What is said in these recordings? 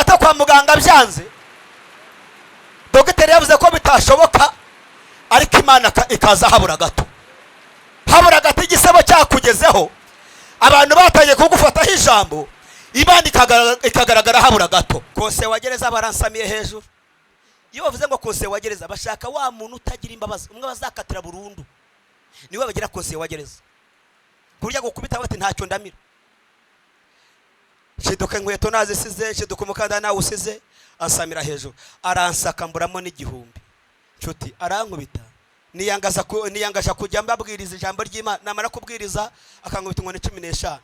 gato kwa muganga byanze, dogiteri yavuze ko bitashoboka, ariko Imana ikaza habura gato, habura gato. Igisebo cyakugezeho, abantu batangiye kugufataho ijambo, Imana ikagaragara habura gato. Konseye wa gereza baransamiye hejuru. Iyo bavuze ngo konseye wa gereza, bashaka wa muntu utagira imbabazi, umwe bazakatira burundu, niwe bagira konseye wa gereza, ku buryo agukubita bati: "Ntacyo ndamira." Nshiduka inkweto nazisize, nshiduka umukandara nawusize. Ansamira hejuru, aransaka, mburamo n'igihumbi. Nshuti, arankubita, niyangaza kujya mbabwiriza ijambo ry'Imana. Namara kubwiriza akankubita inkoni 15,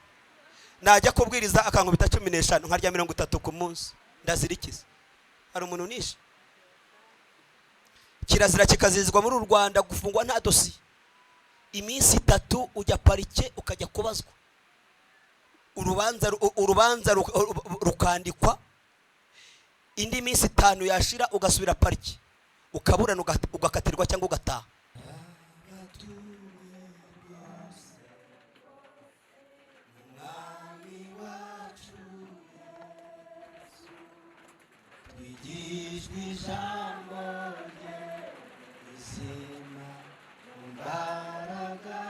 najya kubwiriza akankubita 15, nkarya 30 ku munsi. Ndazirikiza. Hari umuntu nishe? Kirazira kikazizwa muri uru Rwanda gufungwa nta dosiye. Iminsi 3 ujya parike, ukajya kubazwa urubanza, urubanza rukandikwa. Indi minsi 5 yashira, ugasubira parike, ukaburana, ugakatirwa cyangwa ugataha. Twigishwe ijambo rye rizima mu mbaraga,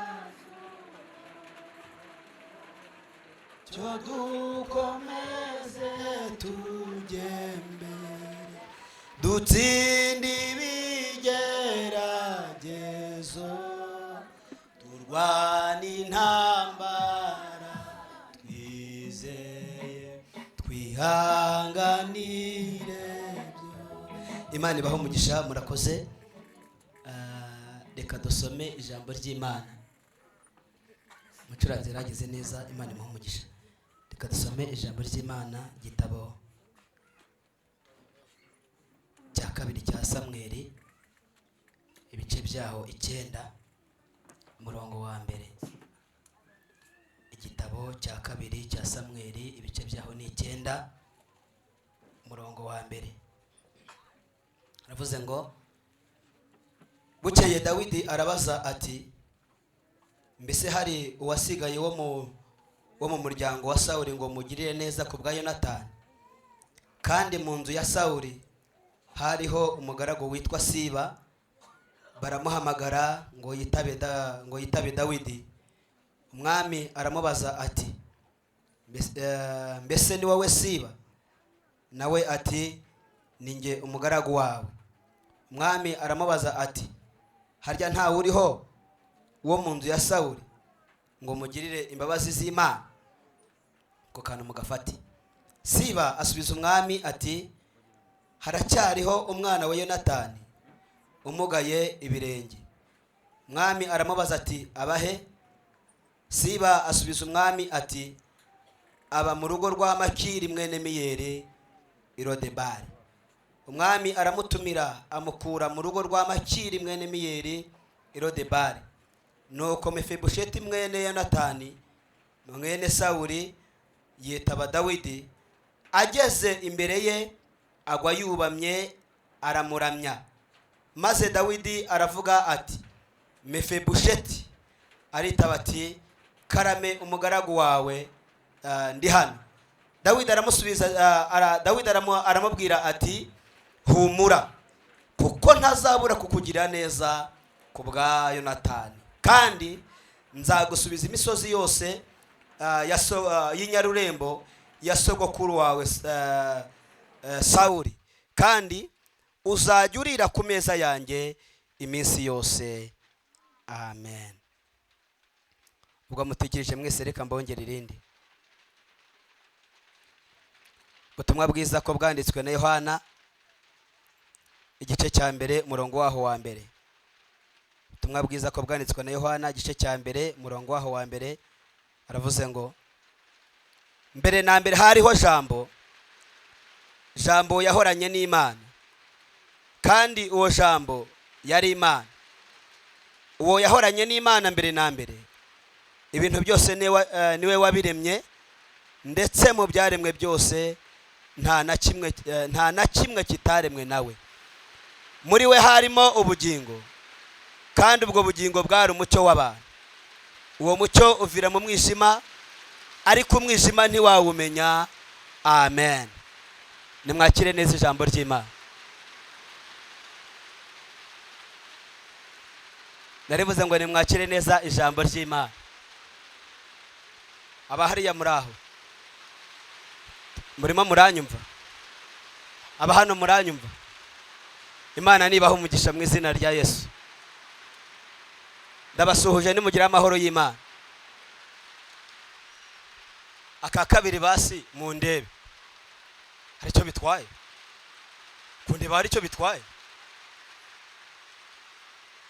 cyo dukomeze tujye mbere, dutsinde ibigeragezo, turwane intambara twizeye, twihanganire byo. Imana ibaho umugisha, murakoze. Reka dusome ijambo ry'Imana. Umucuranzi yarageze neza, Imana imuha umugisha. Reka dusome ijambo ry'Imana, igitabo cya kabiri cya Samweli, ibice byaho 9, umurongo wa mbere. Igitabo cya kabiri cya Samweli, ibice byaho ni 9, umurongo wa mbere. Aravuze ngo: "Bukeye Dawidi arabaza ati: 'Mbese hari uwasigaye wo mu muryango wa Sawuli ngo mugirire neza ku bwa Yonatani?' Kandi mu nzu ya Sawuli hariho umugaragu witwa Siba. Baramuhamagara ngo yitabe Dawidi. Umwami aramubaza ati: 'Mbese ni wowe Siba?' Nawe ati: 'Ni njye umugaragu wawe.' Umwami aramubaza ati: 'Harya ntawe uriho wo mu nzu ya Sawuli ngo mugirire imbabazi z'Imana?'" Ako kantu mugafate. Siba asubiza umwami ati: "Haracyariho umwana wa Yonatani umugaye ibirenge." Umwami aramubaza ati: "Abahe?" Siba asubiza umwami ati: "Aba mu rugo rwa Makiri mwene Miyeri i Lodebari." Umwami aramutumira, amukura mu rugo rwa Makiri mwene Miyeri i Lodebari. Nuko Mefibosheti mwene Yonatani mwene Sawuli yitaba Dawidi. Ageze imbere ye, agwa yubamye, aramuramya. Maze Dawidi aravuga ati: "Mefibosheti!" Aritaba ati: "Karame, umugaragu wawe, ndi hano." Dawidi aramusubiza, Dawidi aramubwira ati: "Humura, kuko ntazabura kukugirira neza ku bwa Yonatani, kandi nzagusubiza imisozi yose y'inyarurembo ya sogokuru wawe Sawuli, kandi uzajya urira ku meza yanjye iminsi yose." Amen. Ubwo mutegereje mwese, reka mbongere irindi. Ubutumwa bwiza ko bwanditswe na Yohana, igice cya mbere, umurongo waho wa mbere. Ubutumwa bwiza ko bwanditswe na Yohana, igice cya mbere, umurongo waho wa mbere. Aravuze ngo: "Mbere na mbere hariho Jambo, Jambo yahoranye n'Imana, kandi uwo Jambo yari Imana. Uwo yahoranye n'Imana mbere na mbere. Ibintu byose niwe wabiremye, ndetse mu byaremwe byose nta na kimwe kitaremwe nawe. Muri we harimo ubugingo, kandi ubwo bugingo bwari umucyo w'abantu. Uwo mucyo uvira mu mwijima, ariko umwijima ntiwawumenya." Amen. Nimwakire neza ijambo ry'Imana. Narivuze ngo nimwakire neza ijambo ry'Imana. Abahariya muri aho murimo muranyumva, aba hano muranyumva. Imana nibaha umugisha mu izina rya Yesu. Ndabasuhuje, nimugire amahoro y'Imana. Aka kabiri basi mundebe, hari icyo bitwaye kundeba, hari icyo bitwaye.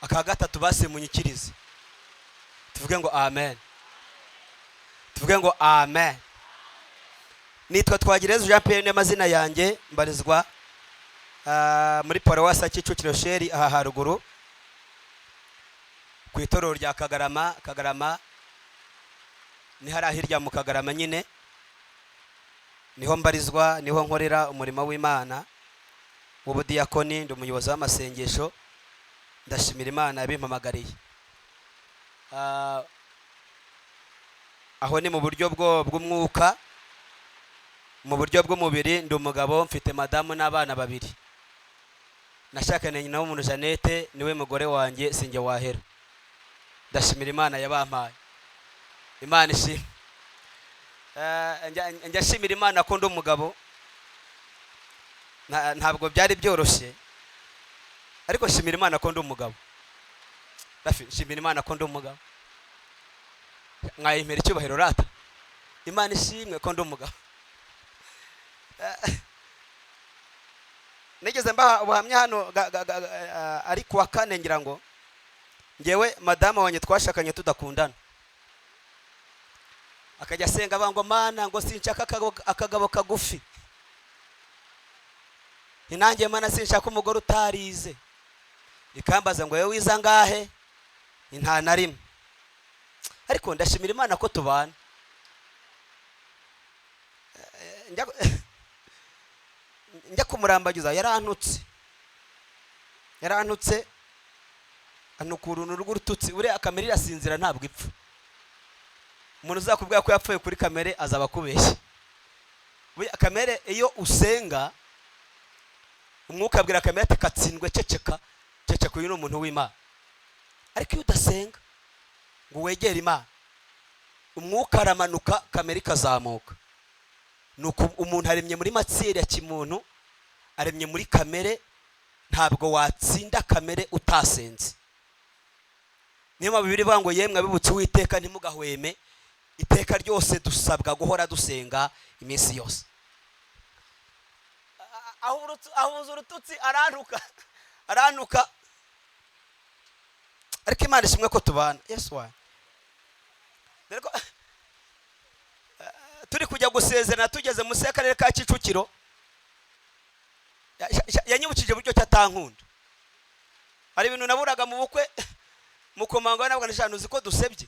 Aka gatatu basi munyikirize, tuvuge ngo amen, tuvuge ngo amen. Nitwa Twagirayezu Jean Pierre, n'amazina yanjye mbarizwa muri paruwasi ya Kicukiro Sheri aha haruguru ku itorero rya Kagarama. Kagarama ni hariya hirya mu Kagarama nyine, niho mbarizwa, niho nkorera umurimo w'Imana w'ubudiyakoni. Ndi umuyobozi w'amasengesho. Ndashimira Imana yabimpamagariye. Aho ni mu buryo bw'umwuka. Mu buryo bw'umubiri ndi umugabo, mfite madamu n'abana babiri. Nashakanye nyina w'umuntu Jeannette, niwe mugore wanjye, sinjye wahera. Ndashimira Imana yabampaye. Imana ishimwe. Njya nshimira Imana ko ndi umugabo. Ntabwo byari byoroshye, ariko nshimira Imana ko ndi umugabo. Rafi, nshimira Imana ko ndi umugabo. Mwayimpera icyubahiro rata. Imana ishimwe ko ndi umugabo. Nigeze mbaha ubuhamya hano ari kuwa kane ngira ngo ngewe madamu wanjye twashakanye tudakundana, akajya asenga avuga ngo Mana, ngo sinshaka akagabo kagufi, ni nanjye Mana sinshaka umugore utarize. Ikambaza ngo wowe wize angahe? Ni nta na rimwe. Ariko ndashimira Imana ko tubana. Njya kumurambagiza yarantutse, yarantutse anuka uruntu rw'urututsi. Buriya kamere irasinzira ntabwo ipfa. Umuntu uzakubwira ko yapfuye kuri kamere azaba akubeshye. Buriya kamere iyo usenga umwuka abwira kamere ati katsindwe, ceceka ceceka, uyu ni umuntu w'Imana. Ariko iyo udasenga ngo wegere Imana, umwuka aramanuka kamere ikazamuka. Nuko umuntu aremye muri matière ya kimuntu, aremye muri kamere. Ntabwo watsinda kamere utasenze. Niyo mpamvu Bibiliya ivuga ngo yemwe abibutse Uwiteka ntimugahweme, iteka ryose dusabwa guhora dusenga iminsi yose. Ahuza urututsi arantuka, arantuka. Ariko Imana ishimwe ko tubana. Yesu wanjye. Dore ko turi kujya gusezerana, tugeze munsi y'akarere ka Kicukiro, yanyibukije uburyo ki atankunda. Hari ibintu naburaga mu bukwe, mukomanga nabwo nishanu uzi ko dusebye.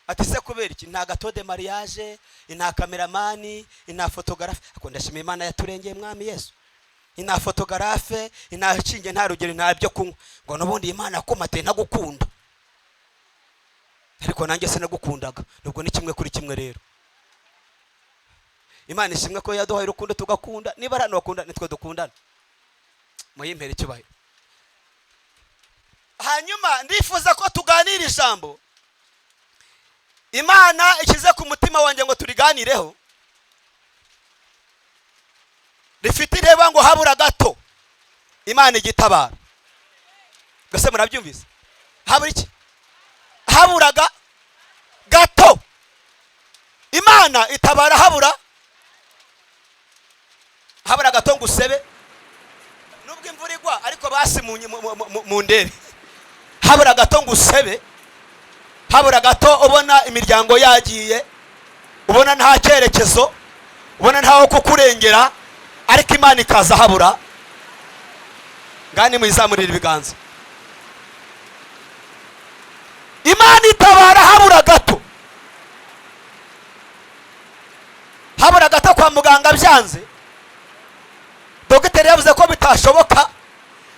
Ati se kubera iki? Nta gâteau de mariage, nta cameraman, nta photographe. Ariko ndashima Imana yaturengeye Mwami Yesu. Nta photographe, nta shinge, nta rugero, nta byo kunywa. Ngo n'ubundi Imana yakumateye ntagukunda. Ariko nanjye sinagukundaga. Nubwo ni kimwe kuri kimwe rero. Imana ishimwe ko yaduhaye urukundo tugakunda. Niba ari hano bakunda nitwe dukundana. Muyimpere icyubahiro. Hanyuma ndifuza ko tuganira ijambo Imana ishyize ku mutima wanjye ngo turiganireho, rifite intego ngo habura gato Imana igitabara. Mbese murabyumvise? Habura iki? Haburaga gato Imana itabara. Habura gato ngo usebe, nubwo imvura igwa ariko basi mu ndebe. Habura gato ngo usebe, habura gato ubona imiryango yagiye, ubona nta cyerekezo, ubona ntaho kukurengera, ariko Imana ikaza habura. Ngani muyizamurira ibiganza. Imana itabara habura gato. Habura gato kwa muganga byanze, dogiteri yavuze ko bitashoboka,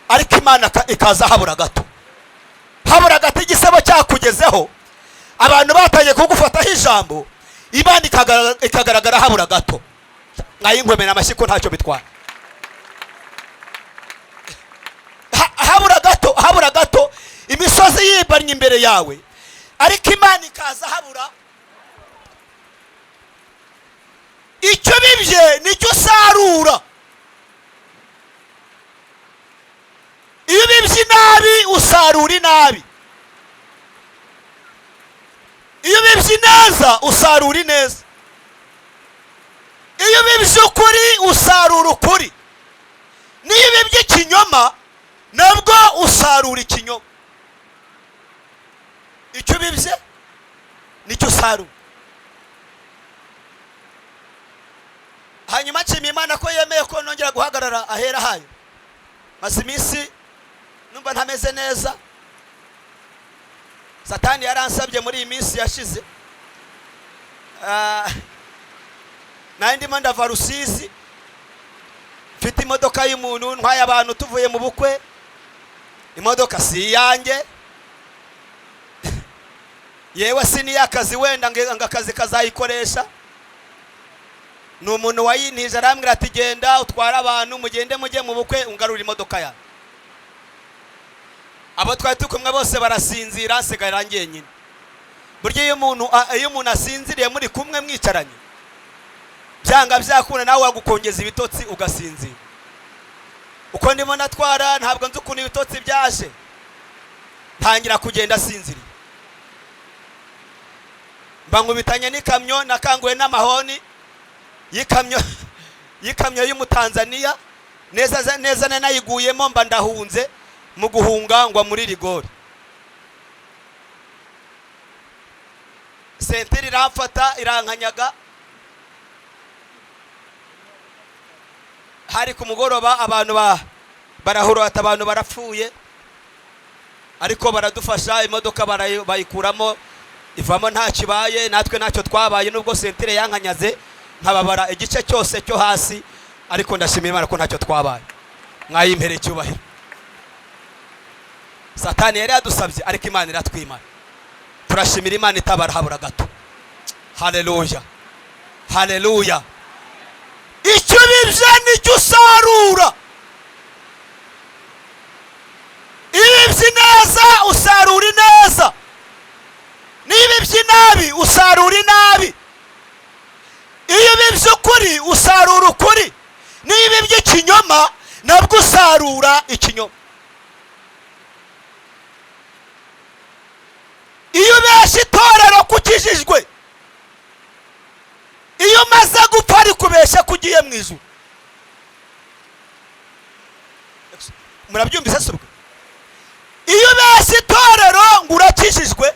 ariko Imana ikaza habura gato. Habura gato igisebo cyakugezeho, abantu batangiye kugufataho ijambo, Imana ikagaragara habura gato. Mwayinkwemera amashyi ko ntacyo bitwara. Habura gato imisozi yibannye imbere yawe, ariko Imana ikaza habura. Icyo bibye nicyo usarura. Iyo ubibye inabi usarura inabi, iyo ubibye ineza usarura ineza, iyo ubibye ukuri usarura ukuri, n'iyo ubibye ikinyoma nabwo usarura ikinyoma. Icyo ubibye nicyo usarura. Hanyuma nshimiye Imana ko yemeye ko nongera guhagarara ahera hayo. Maze iminsi numva ntameze neza. Satani yaransabye muri iyi minsi yashize. Nari ndimo ndava Rusizi, mfite imodoka y'umuntu, ntwaye abantu tuvuye mu bukwe. Imodoka si iyanjye, yewe si n'iy'akazi, wenda ngo akazi kazayikoresha. Ni umuntu wayintije, arambwira ati genda utware abantu, mugende mujye mu bukwe, ungarure imodoka yawe. Abo twari turi kumwe bose barasinzira, nsigara njyenyine. Burya iyo umuntu asinziriye muri kumwe mwicaranye, byanga byakunda nawe wagukongeza ibitotsi ugasinzira. Uko ndimo natwara ntabwo nzi ukuntu ibitotsi byaje, ntangira kugenda asinziriye. Mba nkubitanye n'ikamyo, nakanguwe n'amahoni y'ikamyo y'Umutanzaniya, neza neza nayiguyemo, mba ndahunze. Mu guhunga ngwa muri rigori, sentire iramfata irankanyaga. Hari ku mugoroba, abantu barahurata, abantu barapfuye, ariko baradufasha, imodoka bayikuramo, ivamo nta kibaye, natwe ntacyo twabaye, nubwo sentire yankanyaze nkababara igice cyose cyo hasi, ariko ndashimira Imana ko ntacyo twabaye. Mwayimpereye icyubahiro. Satani yari yadusabye, ariko Imana iratwimana. Turashimira Imana itabara habura gato. Haleluya, haleluya. Icyo ubibye nicyo usarura. Iyo ubibye ineza usarura ineza, niba ubibye inabi usarura inabi, iyo ubibye ukuri usarura ukuri, niba ubibye ikinyoma nabwo usarura ikinyoma. Iyo ubeshya itorero ko ukijijwe, iyo umaze gupfa rikubeshya ko ugiye mu ijuru. Murabyumvise se ubwo? Iyo ubeshya itorero ngo urakijijwe,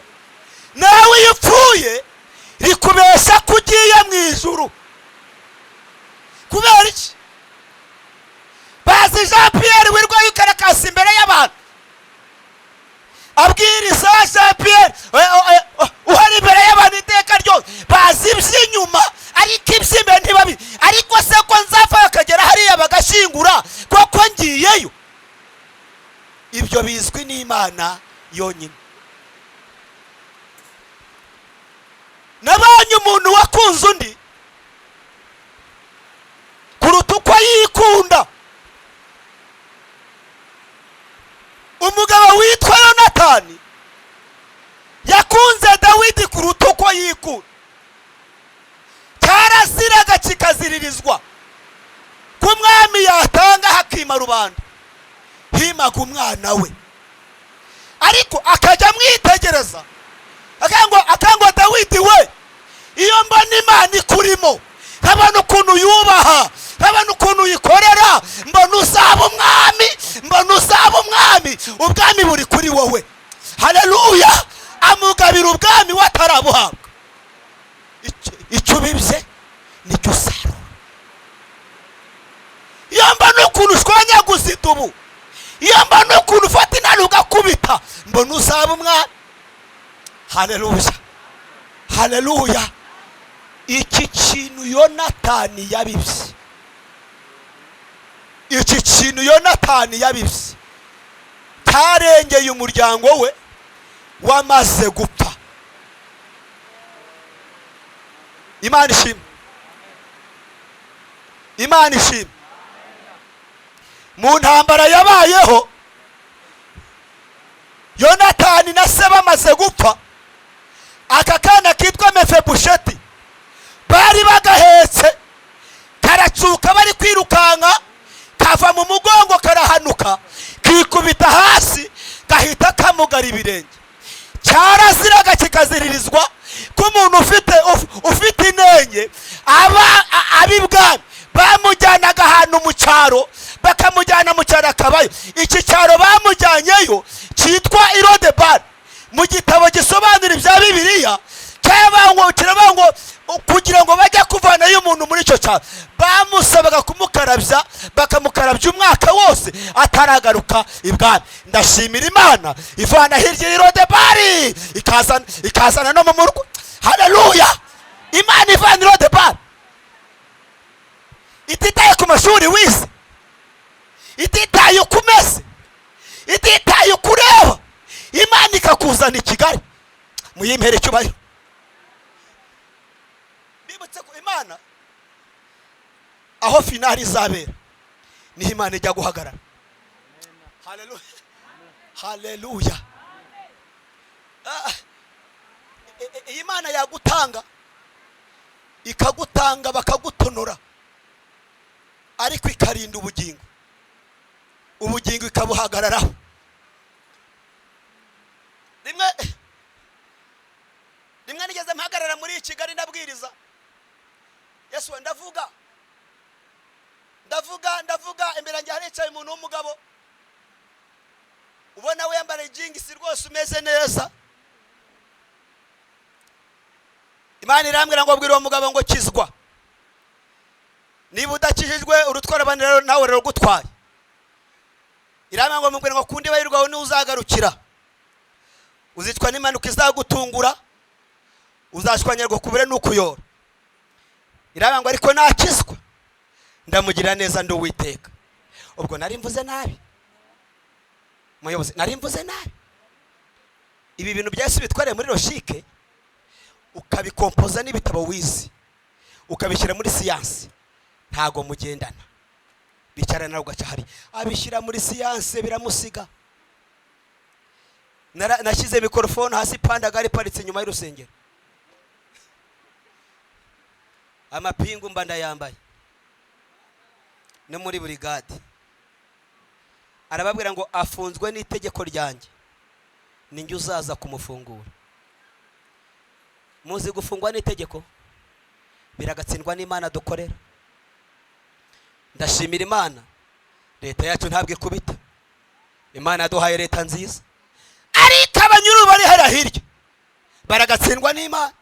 nawe iyo upfuye rikubeshya ko ugiye mu ijuru. Kubera iki? Bazi Jean Pierre wirwa yikarakasa imbere y'abantu abwiriza, Jean Pierre uhari imbere y'abantu iteka ryose, bazi iby'inyuma ariko iby'imbere ntibabi. Ariko se ko nzapfa bakagera hariya bagashyingura, koko ngiyeyo? Ibyo bizwi n'Imana yonyine. Nabonye umuntu wakunze undi kuruta uko yikunda. Umugabo witwa Yonatani yakunze Dawidi kuruta uko yikunda. Cyaraziraga kikaziririzwa ko umwami yatanga hakima rubanda, himaga umwana we, ariko akajya amwitegereza akangwa Dawidi we, iyo mbona Imana ikurimo, nkabona ukuntu yubaha, nkabona ukuntu uyikorera, mbona uzaba umwami, mbona uzaba umwami, ubwami buri kuri wowe. Haleluya. Amugabira ubwami we atarabuhabwa. Icyo ubibye nicyo usarura. Iyo mbona ukuntu ushwanyaguza idubu, iyo mbona ukuntu ufata intare ugakubita, mbona uzaba umwami. Haleluya, haleluya. Iki kintu Yonatani yabibye, iki kintu Yonatani yabibye cyarengeye umuryango we wamaze gupfa. Imana ishimwe, Imana ishimwe. Mu ntambara yabayeho Yonatani na se bamaze gupfa, aka kana kitwa Mefibosheti bari bagahetse, karacuka bari kwirukanka, kava mu mugongo karahanuka, kikubita hasi, gahita kamugara ibirenge. Cyaraziraga kikaziririzwa ko umuntu ufite inenge aba ab'ibwami bamujyanaga ahantu mu cyaro, bakamujyana mu cyaro akabayo. Iki cyaro bamujyanyeyo cyitwa Irodebari. Mu gitabo gisobanura ibya Bibiliya kiravuga ngo kugira ngo bajye kuvanayo umuntu muri icyo cyaro, bamusabaga kumukarabya, bakamukarabya umwaka wose ataragaruka ibwami. Ndashimira Imana ivana hirya y'Irodebari ikazana no mu murwa. Haleluya! Imana ivana Irodebari ititaye ku mashuri wize, ititaye uko umeze, ititaye uko ureba, Imana ikakuzana i Kigali. Muyimpere icyubahiro. Bibutse ko Imana aho finale izabera niho Imana ijya guhagarara. Haleluya, haleluya! Iyi Mana yagutanga, ikagutanga bakagutonora, ariko ikarinda ubugingo, ubugingo ikabuhagararaho. Rimwe rimwe nigeze mpagarara muri Kigali ndabwiriza. Yesu we, ndavuga, ndavuga, ndavuga, imbere yanjye haricaye umuntu w'umugabo ubona we yambara ijingisi rwose, umeze neza. Imana irambwira ngo bwira uwo mugabo ngo kizwa, niba udakijijwe urutwara abandi rero nawe ruragutwaye. Irambwira ngo mubwire ngo ku ndiba y'urwawe niho uzagarukira, uzicwa n'impanuka izagutungura, uzashwanyarwa kubure n'ukuyora. Irambwira ngo ariko nakizwa ndamugira neza, ndi Uwiteka. Ubwo nari mvuze nabi, muyobozi, nari mvuze nabi. Ibi bintu bya Yesu bitwareye muri logique, ukabikompoza n'ibitabo wize, ukabishyira muri siyansi, ntago mugendana. Bicara nawe ugaca hari abishyira muri siyanse biramusiga. Nashyize mikorofone hasi, pandagari iparitse inyuma y'urusengero, amapingu mba ndayambaye no muri burigade. Arababwira ngo afunzwe n'itegeko ryanjye, ninjye uzaza kumufungura. Muzi gufungwa n'itegeko biragatsindwa n'Imana dukorera. Ndashimira Imana, leta yacu ntabwo ikubita. Imana yaduhaye leta nziza, ariko abanyururu bari hariya hirya baragatsindwa n'Imana.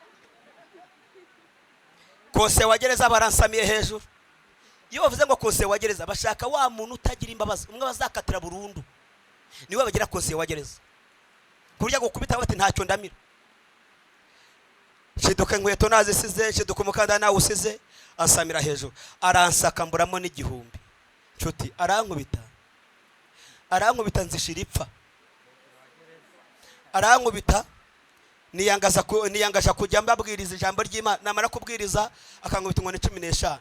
Kose wa gereza baransamiye hejuru. Iyo bavuze ngo kose wa gereza, bashaka wa muntu utagira imbabazi, umwe bazakatira burundu, niwe bagira kose wa gereza, ku buryo agukubita bati ntacyo ndamira. Nshiduka inkweto nazisize, nshiduka umukandara nawusize. Ansamira hejuru, aransaka mburamo n'igihumbi. Nshuti, arankubita, arankubita, nzishira ipfa. Arankubita, niyangaza kujya mbabwiriza ijambo ry'Imana. Namara kubwiriza akankubita inkoni 15,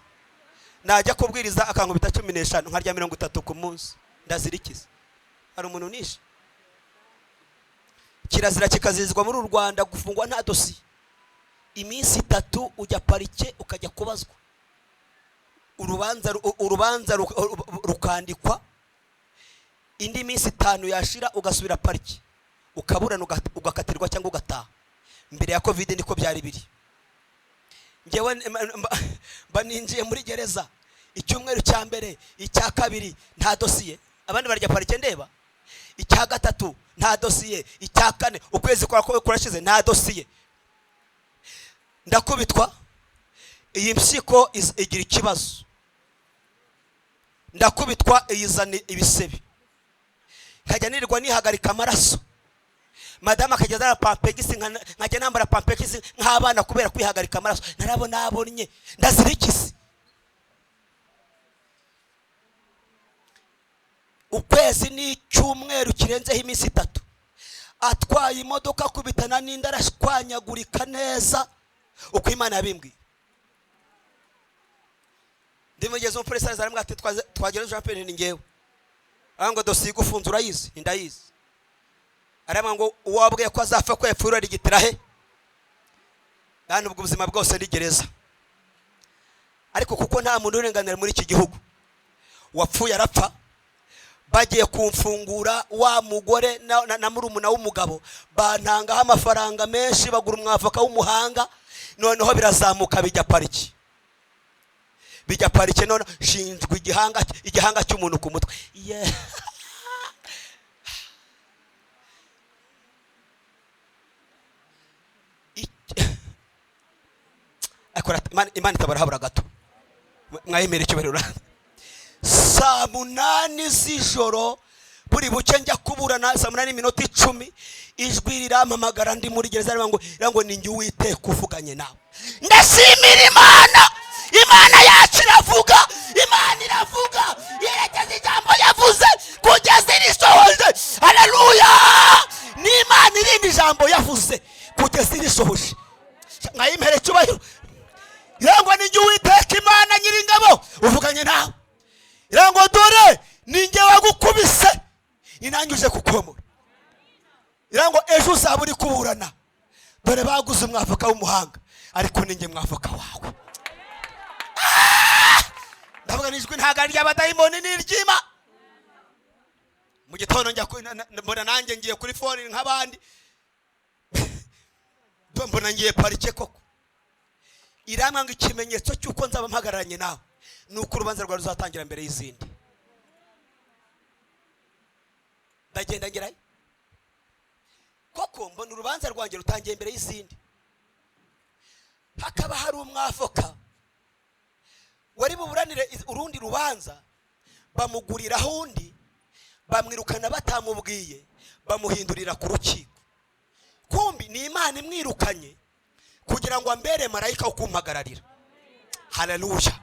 najya kubwiriza akankubita 15, nkarya 30 ku munsi. Ndazirikiza. Hari umuntu nishe? Kirazira kikazizwa muri uru Rwanda gufungwa nta dosiye. Iminsi 3 ujya parike, ukajya kubazwa urubanza, urubanza rukandikwa, indi minsi 5 yashira ugasubira parike, ukaburana, ugakatirwa cyangwa ugataha. Mbere ya Covid niko byari biri. Ngewe mba ninjiye muri gereza icyumweru cya mbere, icya kabiri nta dosiye, abandi barya parike ndeba, icya gatatu nta dosiye, icya kane ukwezi kurashize nta dosiye. Ndakubitwa, iyi mpyiko igira ikibazo, ndakubitwa iyizana ibisebe, nkajya nirirwa nihagarika amaraso. Madamu akajya azana pampegisi, nkajya nambara pampegisi nk'abana kubera kwihagarika amaraso. Narabona abonye ndazirikize. Ukwezi n'icyumweru kirenzeho iminsi 3, atwaye imodoka akubitana n'indi arashwanyagurika neza uko Imana yabimbwiye. Ndimugeze umupolisi araza aramubwira ati twagera Jean Pierre, ni ngewe. Aravuga ngo dosiye igufunze urayizi? Ndayizi. Arabwira ngo uwo wabwiye ko azapfa ko yapfuye urarigitira he? Kandi ubwo ubuzima bwose ni gereza. Ariko kuko nta muntu urenganira muri iki gihugu, wapfuye arapfa. Bagiye kumfungura, wa mugore na murumuna w'umugabo bantangaho amafaranga menshi, bagura umwavoka w'umuhanga. Noneho birazamuka bijya pariki, bijya parike. None shinzwe igihanga cy'umuntu ku mutwe. Yeah. Imana itabara habura gato. Mwayemere icyubahiro. Saa 8 z'ijoro buri buke njya kuburana, saa 8 n'iminota 10, ijwi rirampamagara ndi muri gereza, rivuga ngo ni njye Uwiteka uvuganye nawe. Ndashimira Imana, Imana yacu iravuga, Imana iravuga, yerekeza ijambo yavuze kugeza irisohoje. Haleluya! Ni Imana irindi ijambo yavuze kugeza irisohoje. Mwayimpere icyubahiro. Irangwa ni njye Uwiteka Imana nyiringabo uvuganye nawe. Irangwa dore ni njye wagukubise, inangije kukomora. Irangwa ejo uzaba uri kuburana, dore baguze umwavoka w'umuhanga, ariko ni njye mwavoka wawe. Ndavuga nijwi ntago ari ry'abadayimoni, ni iry'Ima. Mu gitondo njya mbona nanjye ngiye kuri fone nk'abandi, mbona ngiye parike koko. Irambwira ngo ikimenyetso cy'uko nzaba mpagararanye nawe ni uko urubanza rwawe ruzatangira mbere y'izindi. Ndagenda ngerayo koko, mbona urubanza rwanjye rutangiye mbere y'izindi. Hakaba hari umwavoka wari buburanire urundi rubanza, bamuguriraho undi, bamwirukana batamubwiye, bamuhindurira ku rukiko. Kumbi ni Imana imwirukanye kugira ngo ambere marayika wo kumpagararira. Haleluya!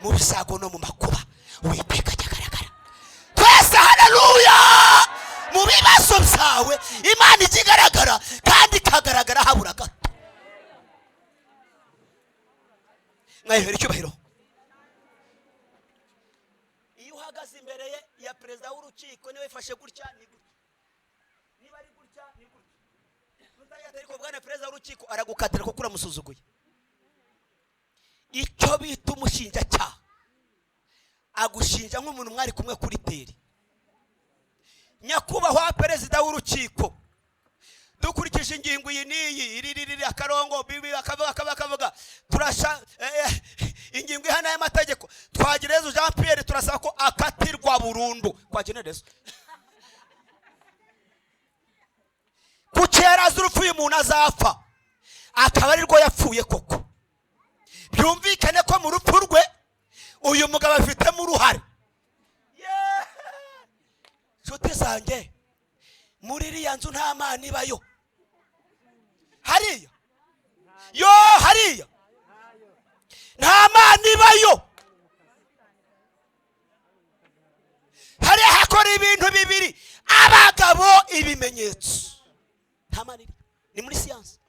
Mu bisago no mu makuba Uwiteka ajya agaragara twese. Haleluya! Mu bibazo byawe Imana ijya igaragara, kandi ikagaragara habura gato. Mwayihera icyubahiro. Iyo uhagaze imbere ye ya perezida w'urukiko, niwe ifashe gutya ni gutya, niba ari gutya ni gutya. Ariko bwana perezida w'urukiko aragukatira kuko uramusuzuguye. Icyo bita umushinjacyaha agushinja nk'umuntu mwari kumwe kuri teri. Nyakubahwa perezida w'urukiko, dukurikije ingingo iyi n'iyi, iri iri iri akarongo bibi akavuga akavuga akavuga, turasha ingingo ihana y'amategeko, Twagirayezu Jean Pierre turasaba ko akatirwa burundu. Twagirayezu kuki yarazi urupfu uyu muntu azapfa, akaba ari rwo yapfuye koko. Byumvikane ko mu rupfu rwe uyu mugabo afitemo uruhare. Nshuti zanjye, muri iriya nzu nta mana ibayo. Hariya yo, hariya nta mana ibayo. Hariya hakora ibintu bibiri, abagabo ibimenyetso. Nta mana iri, ni muri siyansi.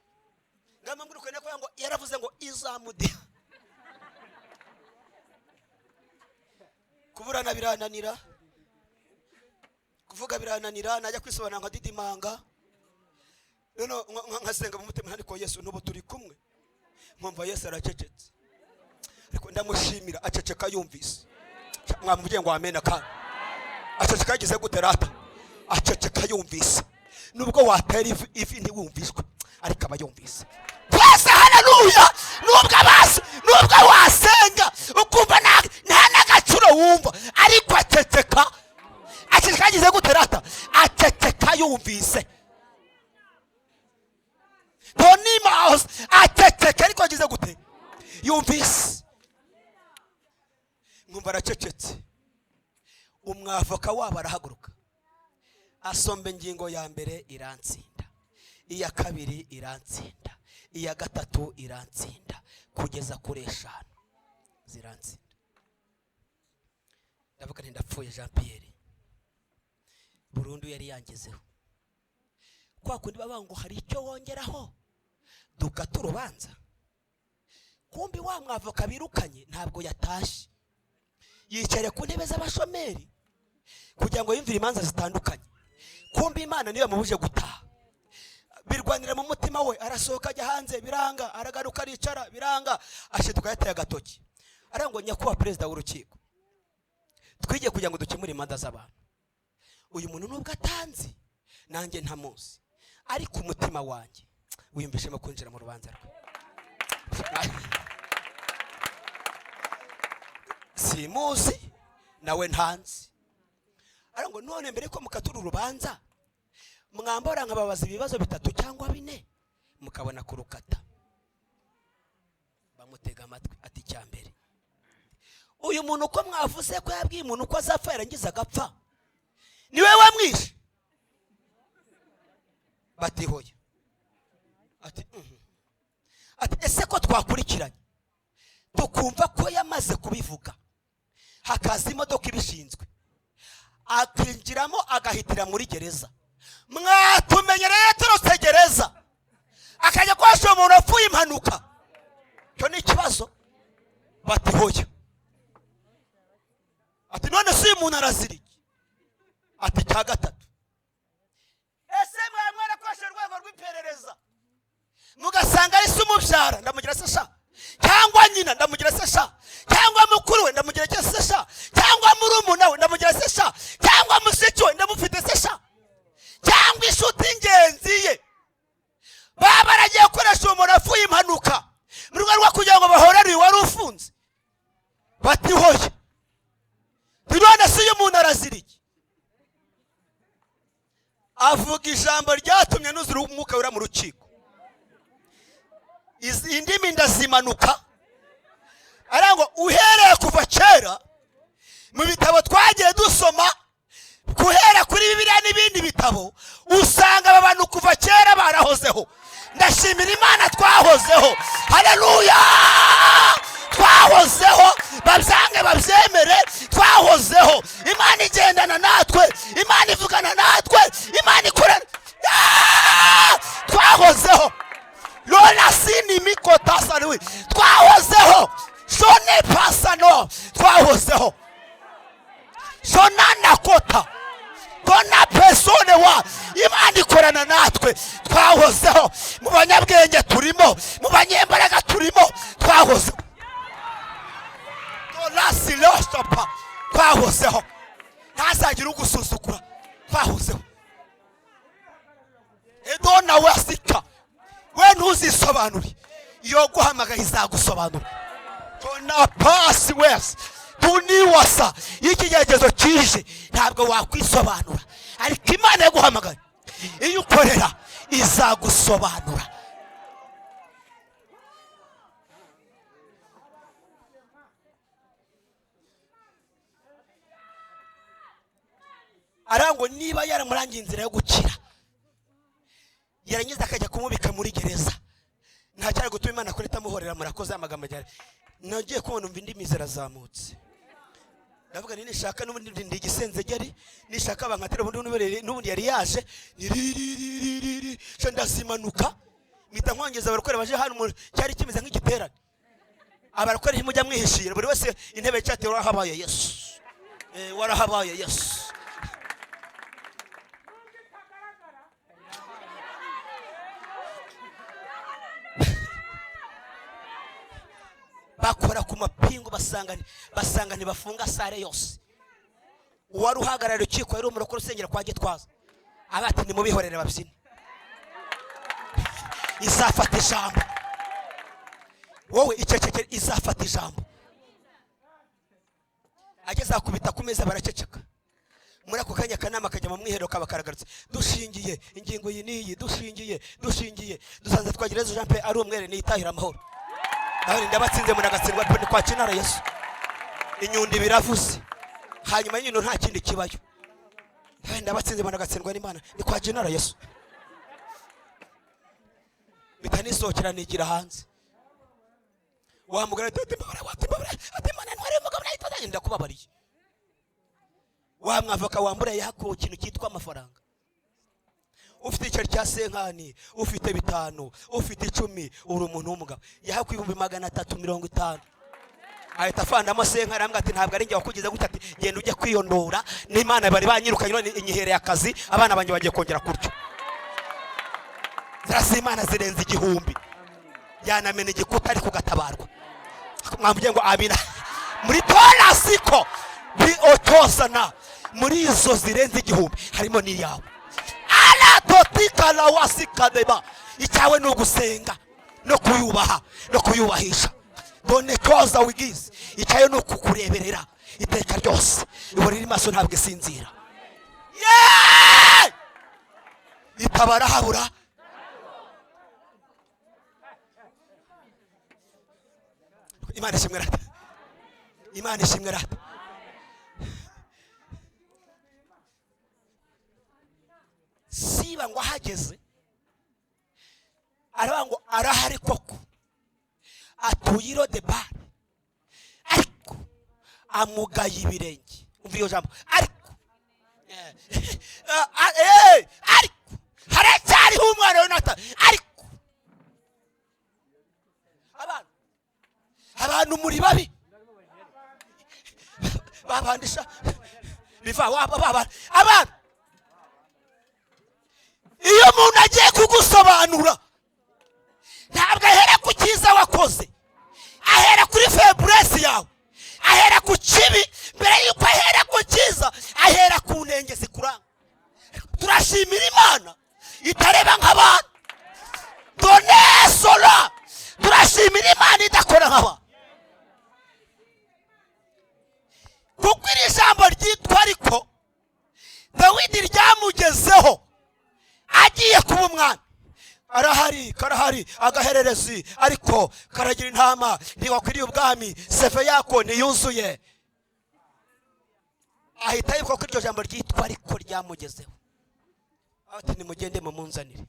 Ngamba ngurukane ko ngo yaravuze ngo izamudiha. Kuburana birananira, kuvuga birananira, najya kwisobanura nka didimanga. Noneho nkasenga mu mutima, ariko Yesu n'ubu turi kumwe. Nkumva Yesu aracecetse, ariko ndamushimira aceceka yumvise. Mwamubwiye ngo amen kandi. Aceceka yagize gute rata? Aceceka yumvise. Nubwo watera ivi ntiwumvishwe, ariko aba yumvise. Twese haleluya. Nubwo wasenga ukumva nta n'agaciro wumva, ariko aceceka. Aceceka yagize gute rata? Aceceka yumvise. Tony Mouse aceceka ariko yagize gute? Yumvise. Nkumva aracecetse. Umwavoka wabo arahaguruka, asomba ingingo ya mbere irantsinda, iya kabiri irantsinda, iya gatatu irantsinda, kugeza kuri 5 zirantsinda. Ndavuga nti ndapfuye Jean Pierre, burundu yari yangezeho. Kwa kundi baba ngo hari icyo wongeraho dukata urubanza. Kumbi wa mwavoka birukanye ntabwo yatashe, yicare ku ntebe z'abashomeri kugira ngo yumvire imanza zitandukanye. Kumbe Imana niyo yamubuje gutaha. Birwanira mu mutima we, arasohoka ajya hanze, biranga, aragaruka aricara, biranga, ashiduka yateye agatoki. Arangwa, nyakubahwa perezida w'urukiko, twigiye kugira ngo dukemure imanza z'abantu. Uyu muntu nubwo atanzi nanjye ntamuzi, ariko umutima wanjye wiyumvishemo kwinjira mu rubanza rwe. Simuzi nawe ntanzi, ariko none mbere ko mukatura urubanza mwambara nkababaza ibibazo 3 cyangwa 4 mukabona kurukata. Bamutega amatwi. Ati icya mbere, uyu muntu uko mwavuze ko yabwiye umuntu ko azapfa yarangiza agapfa, niwe wamwishe? Batihoye. Ati ati ese ko twakurikiranye tukumva ko yamaze kubivuga, hakaza imodoka ibishinzwe akinjiramo agahitira muri gereza, mwatumenyereye yatorotse gereza akajya kwasha umuntu apfuye impanuka, cyo ni ikibazo. Batihoye. Ati none si umuntu araziriki? Ati cya gatatu, ese mwarakoresheje urwego rw'iperereza mugasanga ari se umubyara, ndamugira se sha, cyangwa nyina ndamugira se sha, cyangwa mukuru we ndamugira se sha, cyangwa murumuna we ndamugira se sha, cyangwa mushiki we ndamufite se sha, cyangwa inshuti ingenzi ye, baba baragiye gukoresha uwo muntu apfuye impanuka mu rwego rwo kugira ngo bahorere uyu wari ufunze? Batihoye. None se uyu muntu araziriki? Avuga ijambo ryatumye nuzura umwuka wera mu rukiko, indimi ndazimanuka. Arangwa uhereye kuva kera mu bitabo twagiye dusoma, guhera kuri Bibiliya n'ibindi bitabo, usanga aba bantu kuva kera barahozeho. Ndashimira Imana twahozeho, haleluya, twahozeho, babyange babyemere, twahozeho. Imana igendana natwe, Imana ivugana natwe, Imana ikorana, twahozeho. Lola sini mikota saliwi, twahozeho. Shone pasano, twahozeho. Shonana kota kona pesone wa, Imana ikorana natwe, twahozeho. Mu banyabwenge turimo, mu banyembaraga turimo, twahozeho. Dolasi lostopa, twahozeho. Ntazagira ugusuzugura, twahozeho. Edona wasika we ntuzisobanure, iyo guhamagaye izagusobanura. Tona pasi wese tuniwasa, iyo ikigeragezo kije ntabwo wakwisobanura, ariko Imana yaguhamagaye iyo ukorera izagusobanura. Arangwa niba yaramurangiye inzira yo gukira, yarangiza akajya kumubika muri gereza, nta cyari gutuma Imana kuri itamuhorera. Murakoze. Amagambo ajyana nagiye kubona umva indimi zirazamutse, ndavuga nti nishaka n'ubundi ndi igisenzegeri, nishaka bankatira ubundi n'ubundi yari yaje ni ndazimanuka mpita nkongeza abarokore baje hano. Cyari kimeze nk'igiterane, abarokore ntimujya mwihishira, buri wese intebe cyateye. Warahabaye Yesu, warahabaye Yesu. Bakora ku mapingu basanga ntibafunga sare yose. Uwari uhagarariye urukiko yari umurokore usengera kwa Gitwaza, aba ati nimubihorere babyine, izafata ijambo. Wowe icecekere, izafata ijambo. Ageze akubita ku meza, baraceceka. Muri ako kanya akanama kajya mu mwiherero, kaba karagarutse: dushingiye ingingo iyi n'iyi, dushingiye dusanze Twagirayezu Jean Pierre ari umwere, niyitahira amahoro. Naho ndabatsinze muragatsindwa ni kwa kinara Yesu. Inyundo biravuze, hanyuma y'inyundo nta kindi kibayo. Ndabatsinze muragatsindwa n'Imana, ni kwa kinara Yesu. Bitanisohokera nigira hanze. Wa mugore ati mbabara, ati mbabara, ati Imana ntware umugabo nahita ndakubabariye. Wa mwavoka wambura yahakuwe ikintu cyitwa amafaranga, ufite igiceri cya senkani, ufite 5, ufite 10, uri umuntu w'umugabo, yahakuye 350,000, ahita afandamo senkani, arambwira ati ntabwo ari njye wakugize gutya, ati genda ujye kwiyondora, N'Imana bari banyirukanye, none inyihereye akazi, abana banjye bagiye kongera kurya. Inzira z'Imana zirenze 1000, yanamena igikuta ariko ugatabarwa. Mwambwiye ngo amina. Muri torasiko bi otosana, muri izo zirenze 1000 harimo n'iyawe. Aratotikalawasikadeba, icyawe ni ugusenga no kuyubaha no kuyubahisha. Done koza wigize icyayo ni ukukureberera iteka ryose, ihora iri maso, ntabwo isinzira. Yeee! Itabara habura. Imana ishimwe rata, Imana ishimwe rata. Siba ngo ahageze aravuga ngo arahari koko, atuye i Lodebari, ariko amugaye ibirenge. Umva iyo jambo, ariko ariko haracyariho umwana wa Yonatani. Ariko abantu muri babi babandisha biva waba baba abantu. Iyo umuntu agiye kugusobanura ntabwo ahera ku cyiza wakoze, ahera kuri faiblesse yawe, ahera ku kibi. Mbere yuko ahera ku cyiza, ahera ku ntenge zikuranga. Turashimira Imana itareba nk'abantu. Donesora, turashimira Imana idakora nk'abantu, kuko iri jambo ryitwa ariko Dawidi ryamugezeho agiye kuba umwami. Arahari, karahari agahererezi, ariko karagira intama, ntiwakwiriye ubwami, seve yako ntiyuzuye. Ahita yibuka ko iryo jambo ryitwa ariko ryamugezeho. Ati nimugende mumunzanire.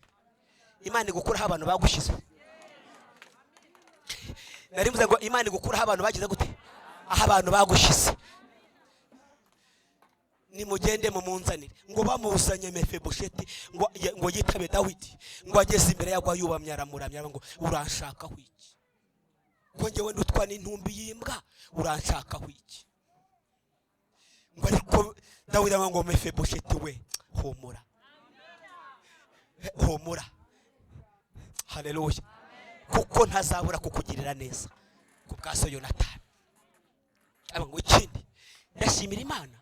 Imana igukuraho abantu bagushyize. Nari mvuze ngo Imana igukuraho abantu bagize gute? Aho abantu bagushyize. Nimugende mumunzanire. Ngo bamuzanye Mefibosheti ngo yitabe Dawidi, ngo ageze imbere yagwa yubamye aramuramya ngo uranshakaho iki? Ko njyewe ndutwa n'intumbi y'imbwa, uranshakaho iki? Ngo ariko Dawidi aravuga ngo Mefibosheti we humura, humura, haleluya, kuko ntazabura kukugirira neza ku bwa so Yonatani. Aba ngo ikindi, ndashimira Imana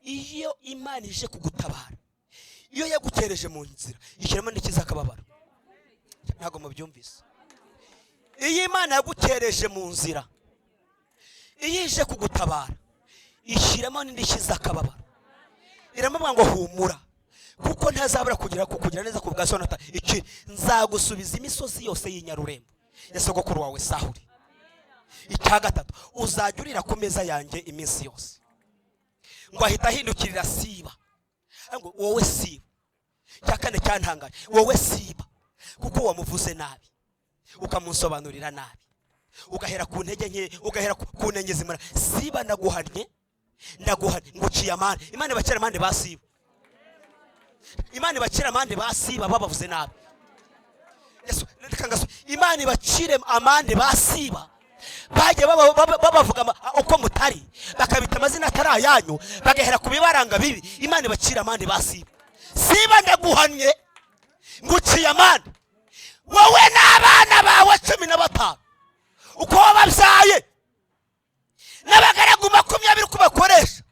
iyo Imana ije kugutabara, iyo yagukereje mu nzira ishyiramo n'ikiza akababaro. Ntabwo mubyumvise. Iyo Imana yagukereje mu nzira, iyo ije kugutabara ishyiramo n'ikiza akababaro. Iramubwira ngo humura, kuko ntazabura kukugira neza ku bwa so Yonatani. Iki nzagusubiza imisozi yose y'inyarurembo ya sogokuru wawe Sawuli. Icya gatatu, uzajya urira ku meza yanjye iminsi yose. Ngo ahita ahindukirira Siba, ngo wowe Siba. Icya kane cyantangaje, wowe Siba, kuko wamuvuze nabi ukamusobanurira nabi, ugahera ku ntege nke, ugahera ku ntenge zimara. Siba ndaguhannye, ndaguhannye, nguciye amande. Imana ibacira amande ba Siba, Imana ibacira amande ba Siba babavuze nabi. Yesu, reka ngaso, Imana ibacire amande ba Siba bagiye babavuga uko mutari, bakabita amazina atari ayanyu, bagahera ku bibaranga bibi. Imana ibacira amande ba Siba. Siba ndaguhannye, nguciye amande, wowe n'abana bawe 15 uko wababyaye n'abagaragu 20 uko bakoresha,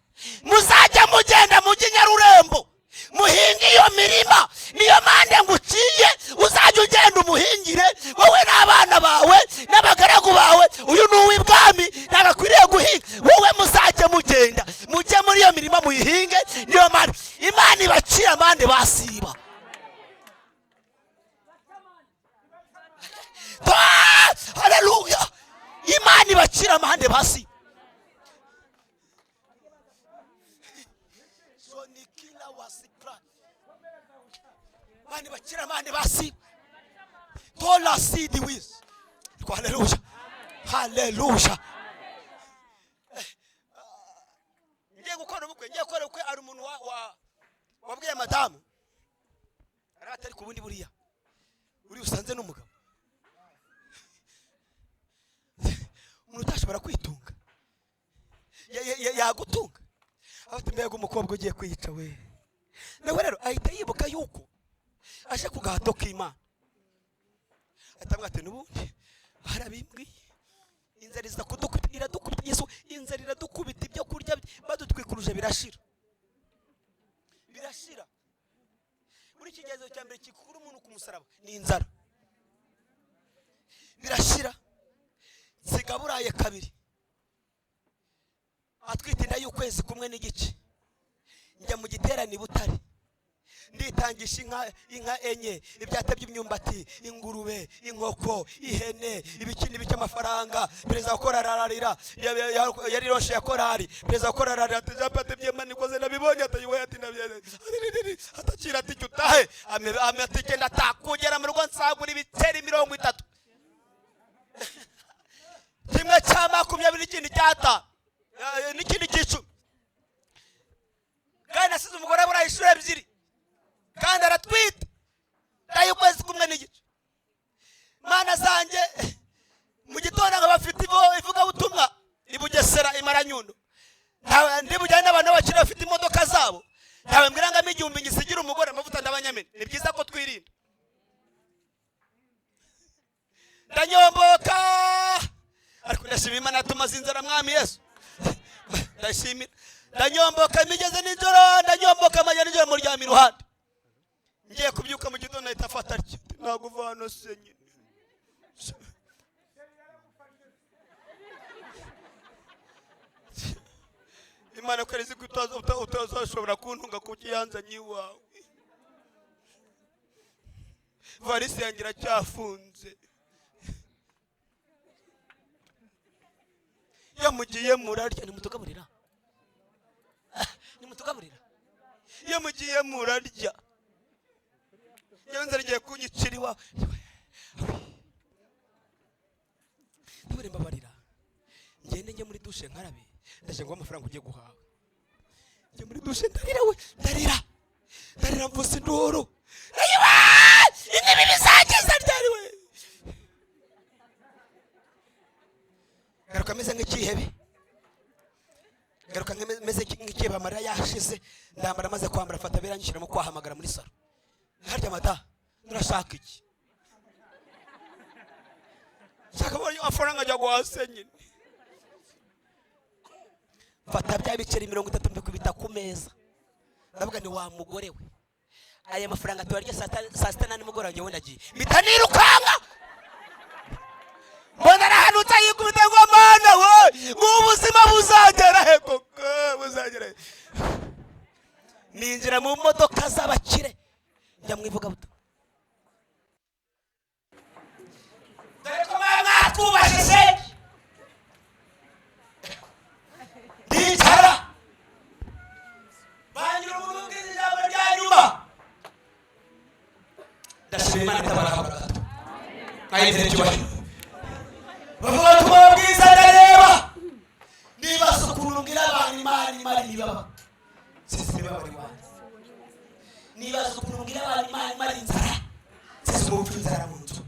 muzajya mugenda mujye Nyarurembo muhinge iyo mirima. Niyo mande nguciye, uzajya ugenda umuhingire wowe n'abana bawe n'abagaragu bawe. Uyu ni uw'ibwami, ntabwo akwiriye guhinga. Wowe muzajya mugenda mujye muri iyo mirima muyihinge. Niyo mande Imana ibacira amande ba Siba. Haleluya! Imana ibacira amande ba Siba. Imana ibacira amande ba Siba. Tola sidi wiz. Haleluya, haleluya. Ngiye gukora ubukwe, ngiye gukora ubukwe. Ari umuntu wabwiye madamu, aratari ku bundi buriya uri usanze n'umugabo, umuntu utashobora kwitunga yagutunga. Ati mbega umukobwa ugiye kwiyica we! Nawe rero ahita yibuka yuko aje ku gahato k'Imana, ahita amubwira ati n'ubundi barabimbwiye, inzara iza kudukubita, iradukubita Yesu, inzara iradukubita, ibyo kurya badutwikuruje birashira, birashira. Muri iki kigezo cya mbere gikura umuntu ku musaraba ni inzara, birashira. Nsiga buraye kabiri, atwite inda y'ukwezi kumwe n'igice, njya mu giterane i Butare, nditangisha inka 4, ibyata by'imyumbati, ingurube, inkoko, ihene, ibiki n'ibiki, amafaranga. Perezida wa korali ararira, yari roshe ya korali. Perezida wa korali ararira ati Jean Paul Byema nikoze nabibonye, ati we ati nabye atakira, ati jya utahe, ame ati genda atakugera mu rugo nsagura ibiceri 30, kimwe cya 20 n'ikindi cyata n'ikindi cy'icumi. Kandi nasize umugore abura inshuro 2, kandi aratwite ndaye ukwezi kumwe n'igice. Mana zanjye, mu gitondo ngo bafite ivugabutumwa i Bugesera i Maranyundo, ndi bujyane n'abantu b'abakire bafite imodoka zabo, ntawe mbwira ngo ampe 1000 ngisigire umugore amavuta, ndabanyamena. Ni byiza ko twirinda. Ndanyomboka, ariko ndashima Imana tumaze inzara, Mwami Yesu ndashimira. Ndanyomboka imigeze nijoro, ndanyomboka amajya nijoro, muryama iruhande. Ngiye kubyuka mu gitondo ahita afata atya, ntabwo uva hano se nyine. Imana ko arizi ko utazashobora kuntunga kuko yanzanye iwawe. Varisi yanjye iracyafunze. Iyo mugiye murarya, nimutugaburira, nimutugaburira. Iyo mugiye murarya, iyo nzara igiye kunyicira iwawe, ntubure mbabarira, ngende njye muri dushe nkarabe, ndaje nguhe amafaranga ugiye guhaha. Njye muri dushe ndarira we, ndarira, ndarira, mvuza induru, ayiwa, ibi bizageza ryari we? Ngaruka meze nk'ikihebe, ngaruka meze nk'ikihebe, amarira yashize, ndambara, maze kwambara afata biranyishyiramo kwahamagara muri salo. Harya mada, nurashaka iki? Shaka amafaranga ajya guhase nyine. Mfata bya biceri 30 mbikubita ku meza, ndavuga ni wa mugore we, aya mafaranga tubarya saa sita na nimugoroba, njyewe ndagiye. Mpita nirukanka, mbona arahanutse yikubita ngo mana we, ubuzima buzagera he koko, buzagera he? Ninjira mu modoka z'abakire njya mu ivugabutumwa. Dore ko baba mwatwubashije, ndicara bangira umuntu ubwiza ijambo rya nyuma. Ndashima Imana itabara habura gato, mwayizere icyubahiro. Bavuga ubutumwa bwiza, ndareba nibaza ukuntu mbwira abantu Imana imara imibabaro, sinzi imibabaro iwanjye. Nibaza ukuntu mbwira abantu Imana imara inzara, sinzi umupfu inzara mu nzu.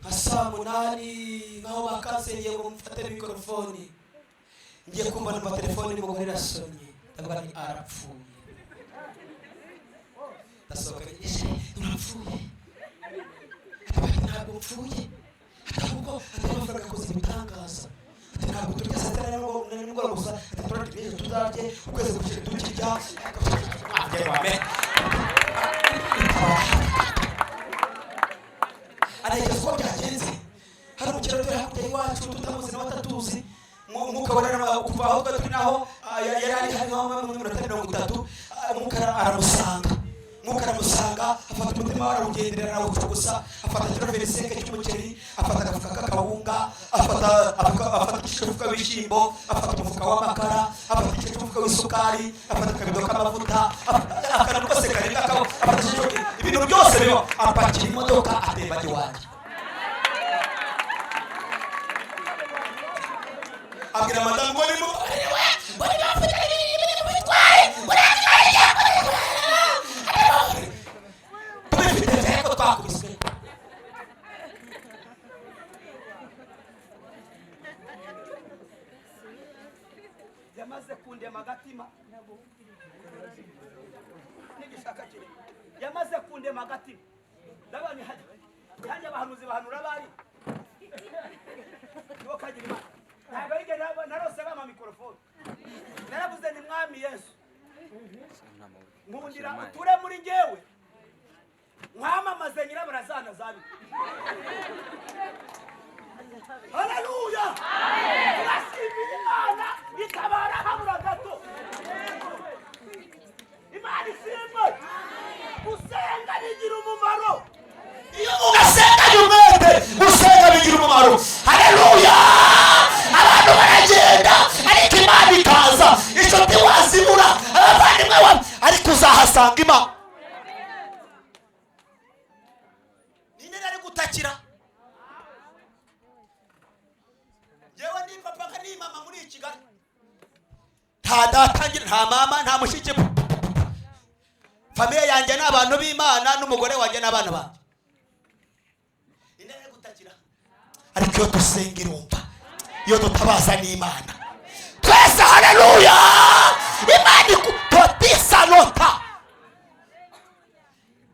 Nka saa 8 nkaho bakansengeye ngo mufate mikorofone, ngiye kumva numva telefone y'umugore irasonye, ndavuga ni arapfuye. Ndasohoka, ese urapfuye? Ati ntabwo mpfuye, ati ahubwo ati amafaranga akoze ibitangaza, ati ntabwo turya saa sita na nimugoroba gusa, ati turarya ejo, tuzarye ukwezi gushize tukirya. Atekereza uko byagenze. Hari umukire utuye hakurya y'iwacu tutamuzi nawe atatuzi, Umwuka wera kuva aho twari turi naho yari ari hariho mu minota 30, Umwuka aramusanga, Umwuka aramusanga, afata umutima we arawugenderera, arawucugusa, afata ikiro veriseke cy'umuceri, afata agafuka k'akawunga, afata igice cy'umufuka w'ibishyimbo, afata umufuka w'amakara, afata igice cy'umufuka w'isukari, afata akabido k'amavuta, akantu kose karibwa kabo, afata igice ibintu byose biba, apakira imodoka atemba ajya iwanjye. Abwira madamu ngo nimubabarire, ngo nimufite ibintu bitwaye, tubifite ariko twakubiswe. Yamaze kundema agatima n'igishaka kire, yamaze kundema agatima. Ndabona hajya abahanuzi bahanura abari nibo kagira Imana. Ntabwo ari njye narose bampa mikorofone, naravuze ni Mwami Yesu, nkundira uture muri njyewe, nkwamamaze nyirabarazana zabi. Haleluya! Turashimira Imana itabara habura gato. Imana ishimwe. Gusenga bigira umumaro. Iyo ugasenganye umwete, gusenga bigira umumaro. Haleluya! Abantu baragenda ariko Imana ikaza. Inshuti wazibura, abavandimwe wa, ariko uzahasanga Imana. Ninde nari gutakira? Yewe, ni papa nka ni mama muri Kigali, nta data ngira, nta mama, nta mushiki. Famille yanjye ni abantu b'Imana n'umugore wanjye n'abana banjye. Ninde nari gutakira? Ariko iyo dusenga irumva, iyo dutabaza n'Imana twese. Haleluya! Imana totisanota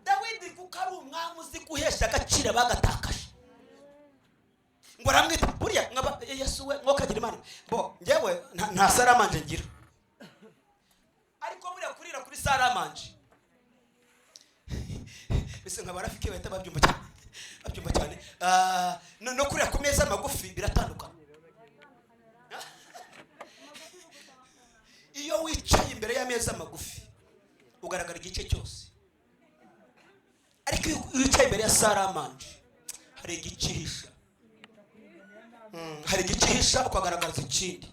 Dawidi, kuko ari umwami uzi guhesha agaciro bagatakaje, ngo aramwita buriya nkaba Yesu we mwokagira Imana. Bo njyewe nta salle à manger ngira, ariko buriya kurira kuri salle à manger mbese nka barafike bahita babyumva cyane, babyumva cyane. No kurira ku meza magufi biratandukana. Iyo wicaye imbere y'ameza magufi ugaragara igice cyose, ariko iyo wicaye imbere ya salle à manger hari igice ihisha. Hari igice ihisha ukagaragaza ikindi.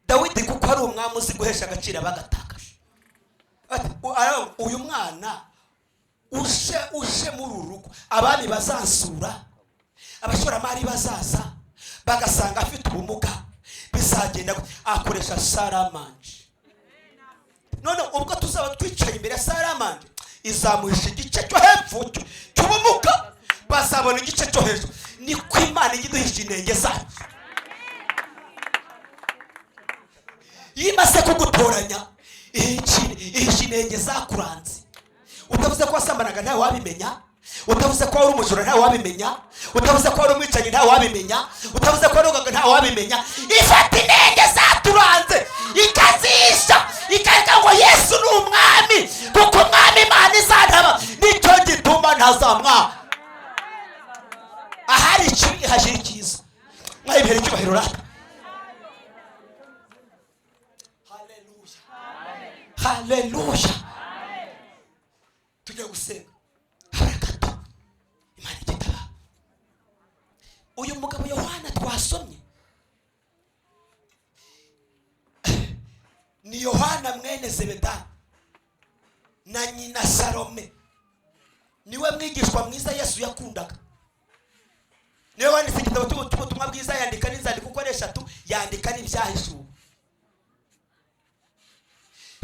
Dawidi, kuko ari umwami uzi guhesha agaciro abagatakaje, ati, uyu mwana uje muri uru rugo, abami bazansura, abashoramari bazaza bagasanga afite ubumuga, bizagenda gute? Akoresha salle à manger. None ubwo tuzaba twicaye imbere ya salle à manger, izamuhisha igice cyo hepfo cy'ubumuga, bazabona igice cyo hejuru. Niko Imana ijya iduhisha inenge zacu. Iyo imaze kugutoranya, ihisha inenge zakuranze. Utavuze ko wasambanaga, ntawe wabimenya. Utavuze ko wari umujura, ntawe wabimenya. Utavuze ko wari umwicanyi, ntawe wabimenya. Utavuze ko wari ntawe wabimenya. Ifata inenge zaturanze ikazihisha, ikareka ngo Yesu ni umwami, kuko umwami Imana izantaba, nicyo gituma ntazamwa. Ahari ikibi hashyira icyiza. Mwayibera icyubahiro rata. Haleluya, haleluya! Tujya gusenga habura gato Imana igitaba. Uyu mugabo Yohana twasomye ni Yohana mwene Zebedayo na nyina Salome. Niwe mwigishwa mwiza Yesu yakundaga, niwe wanditse igitabo cy'ubutumwa bwiza, yandika n'inzandiko uko ari eshatu, yandika n'Ibyahishuwe.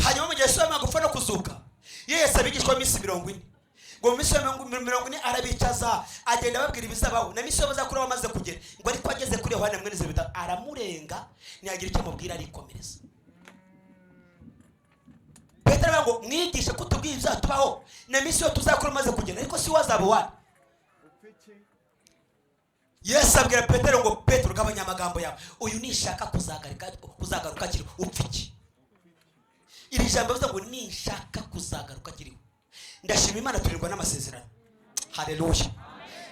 Hanyuma mu gihe Yesu yamaze gupfa no kuzuka, Yesu abigishwa iminsi 40, ngo mu minsi 40 arabicaza, agenda ababwira ibizabaho na minsi yo bazakura bamaze kugera. Ngo ariko ageze kuri Yohana mwene Zebedayo aramurenga, ntiyagira icyo amubwira, arikomereza. Petero aravuga ngo: "Mwigishe ko tubwiye ibizatubaho na minsi yo tuzakora umaze kugenda, ariko si wazaba uwande?" Yesu abwira Petero ngo: "Petero, gabanya amagambo yawe. Uyu nishaka kuzagaruka akiriho, upfa iki?" Iri jambo bivuze ngo nishaka kuzagaruka akiriho. Ndashima Imana, turirwa n'amasezerano. Haleluya!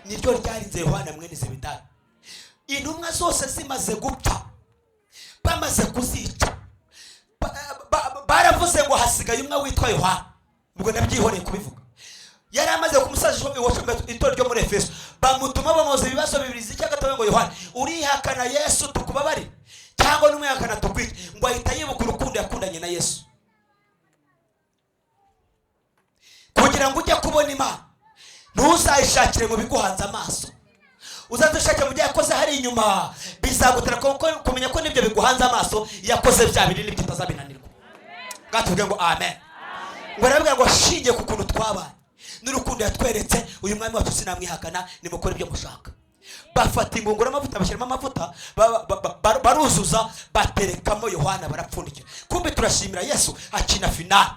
Niryo ryarinze Yohana mwene Zebedayo. Intumwa zose zimaze gupfa, bamaze kuzica, baravuze ngo hasigaye umwe witwa Yohana. Ubwo nabyihoreye kubivuga. Yari amaze kumusaza itorero ryo muri Efeso, bamutuma bamubaza ibibazo bibiri. Icya gatatu ngo: "Yohana, urihakana Yesu tukubabarire, cyangwa n'umwihakana tukwice?" Ngo ahita yibuka urukundo yakundanye na Yesu. Kugira ngo ujye kubona Imana, ntuzayishakire mu biguhanze amaso, uzaze ushake mu byo yakoze hari inyuma. Bizagutera kumenya ko n'ibyo biguhanze amaso yakoze bya bindi n'ibyo utazabinanirwa. Bwatubwiye ngo amen. Ngo arabwira ngo ashingiye ku kuntu twabaye n'urukundo yatweretse, uyu mwami wacu sinamwihakana, nimukore ibyo mushaka. Bafata ingunguru y'amavuta, bashyiramo amavuta, baruzuza, baterekamo Yohana, barapfundikira. Kumbe turashimira Yesu akina finale.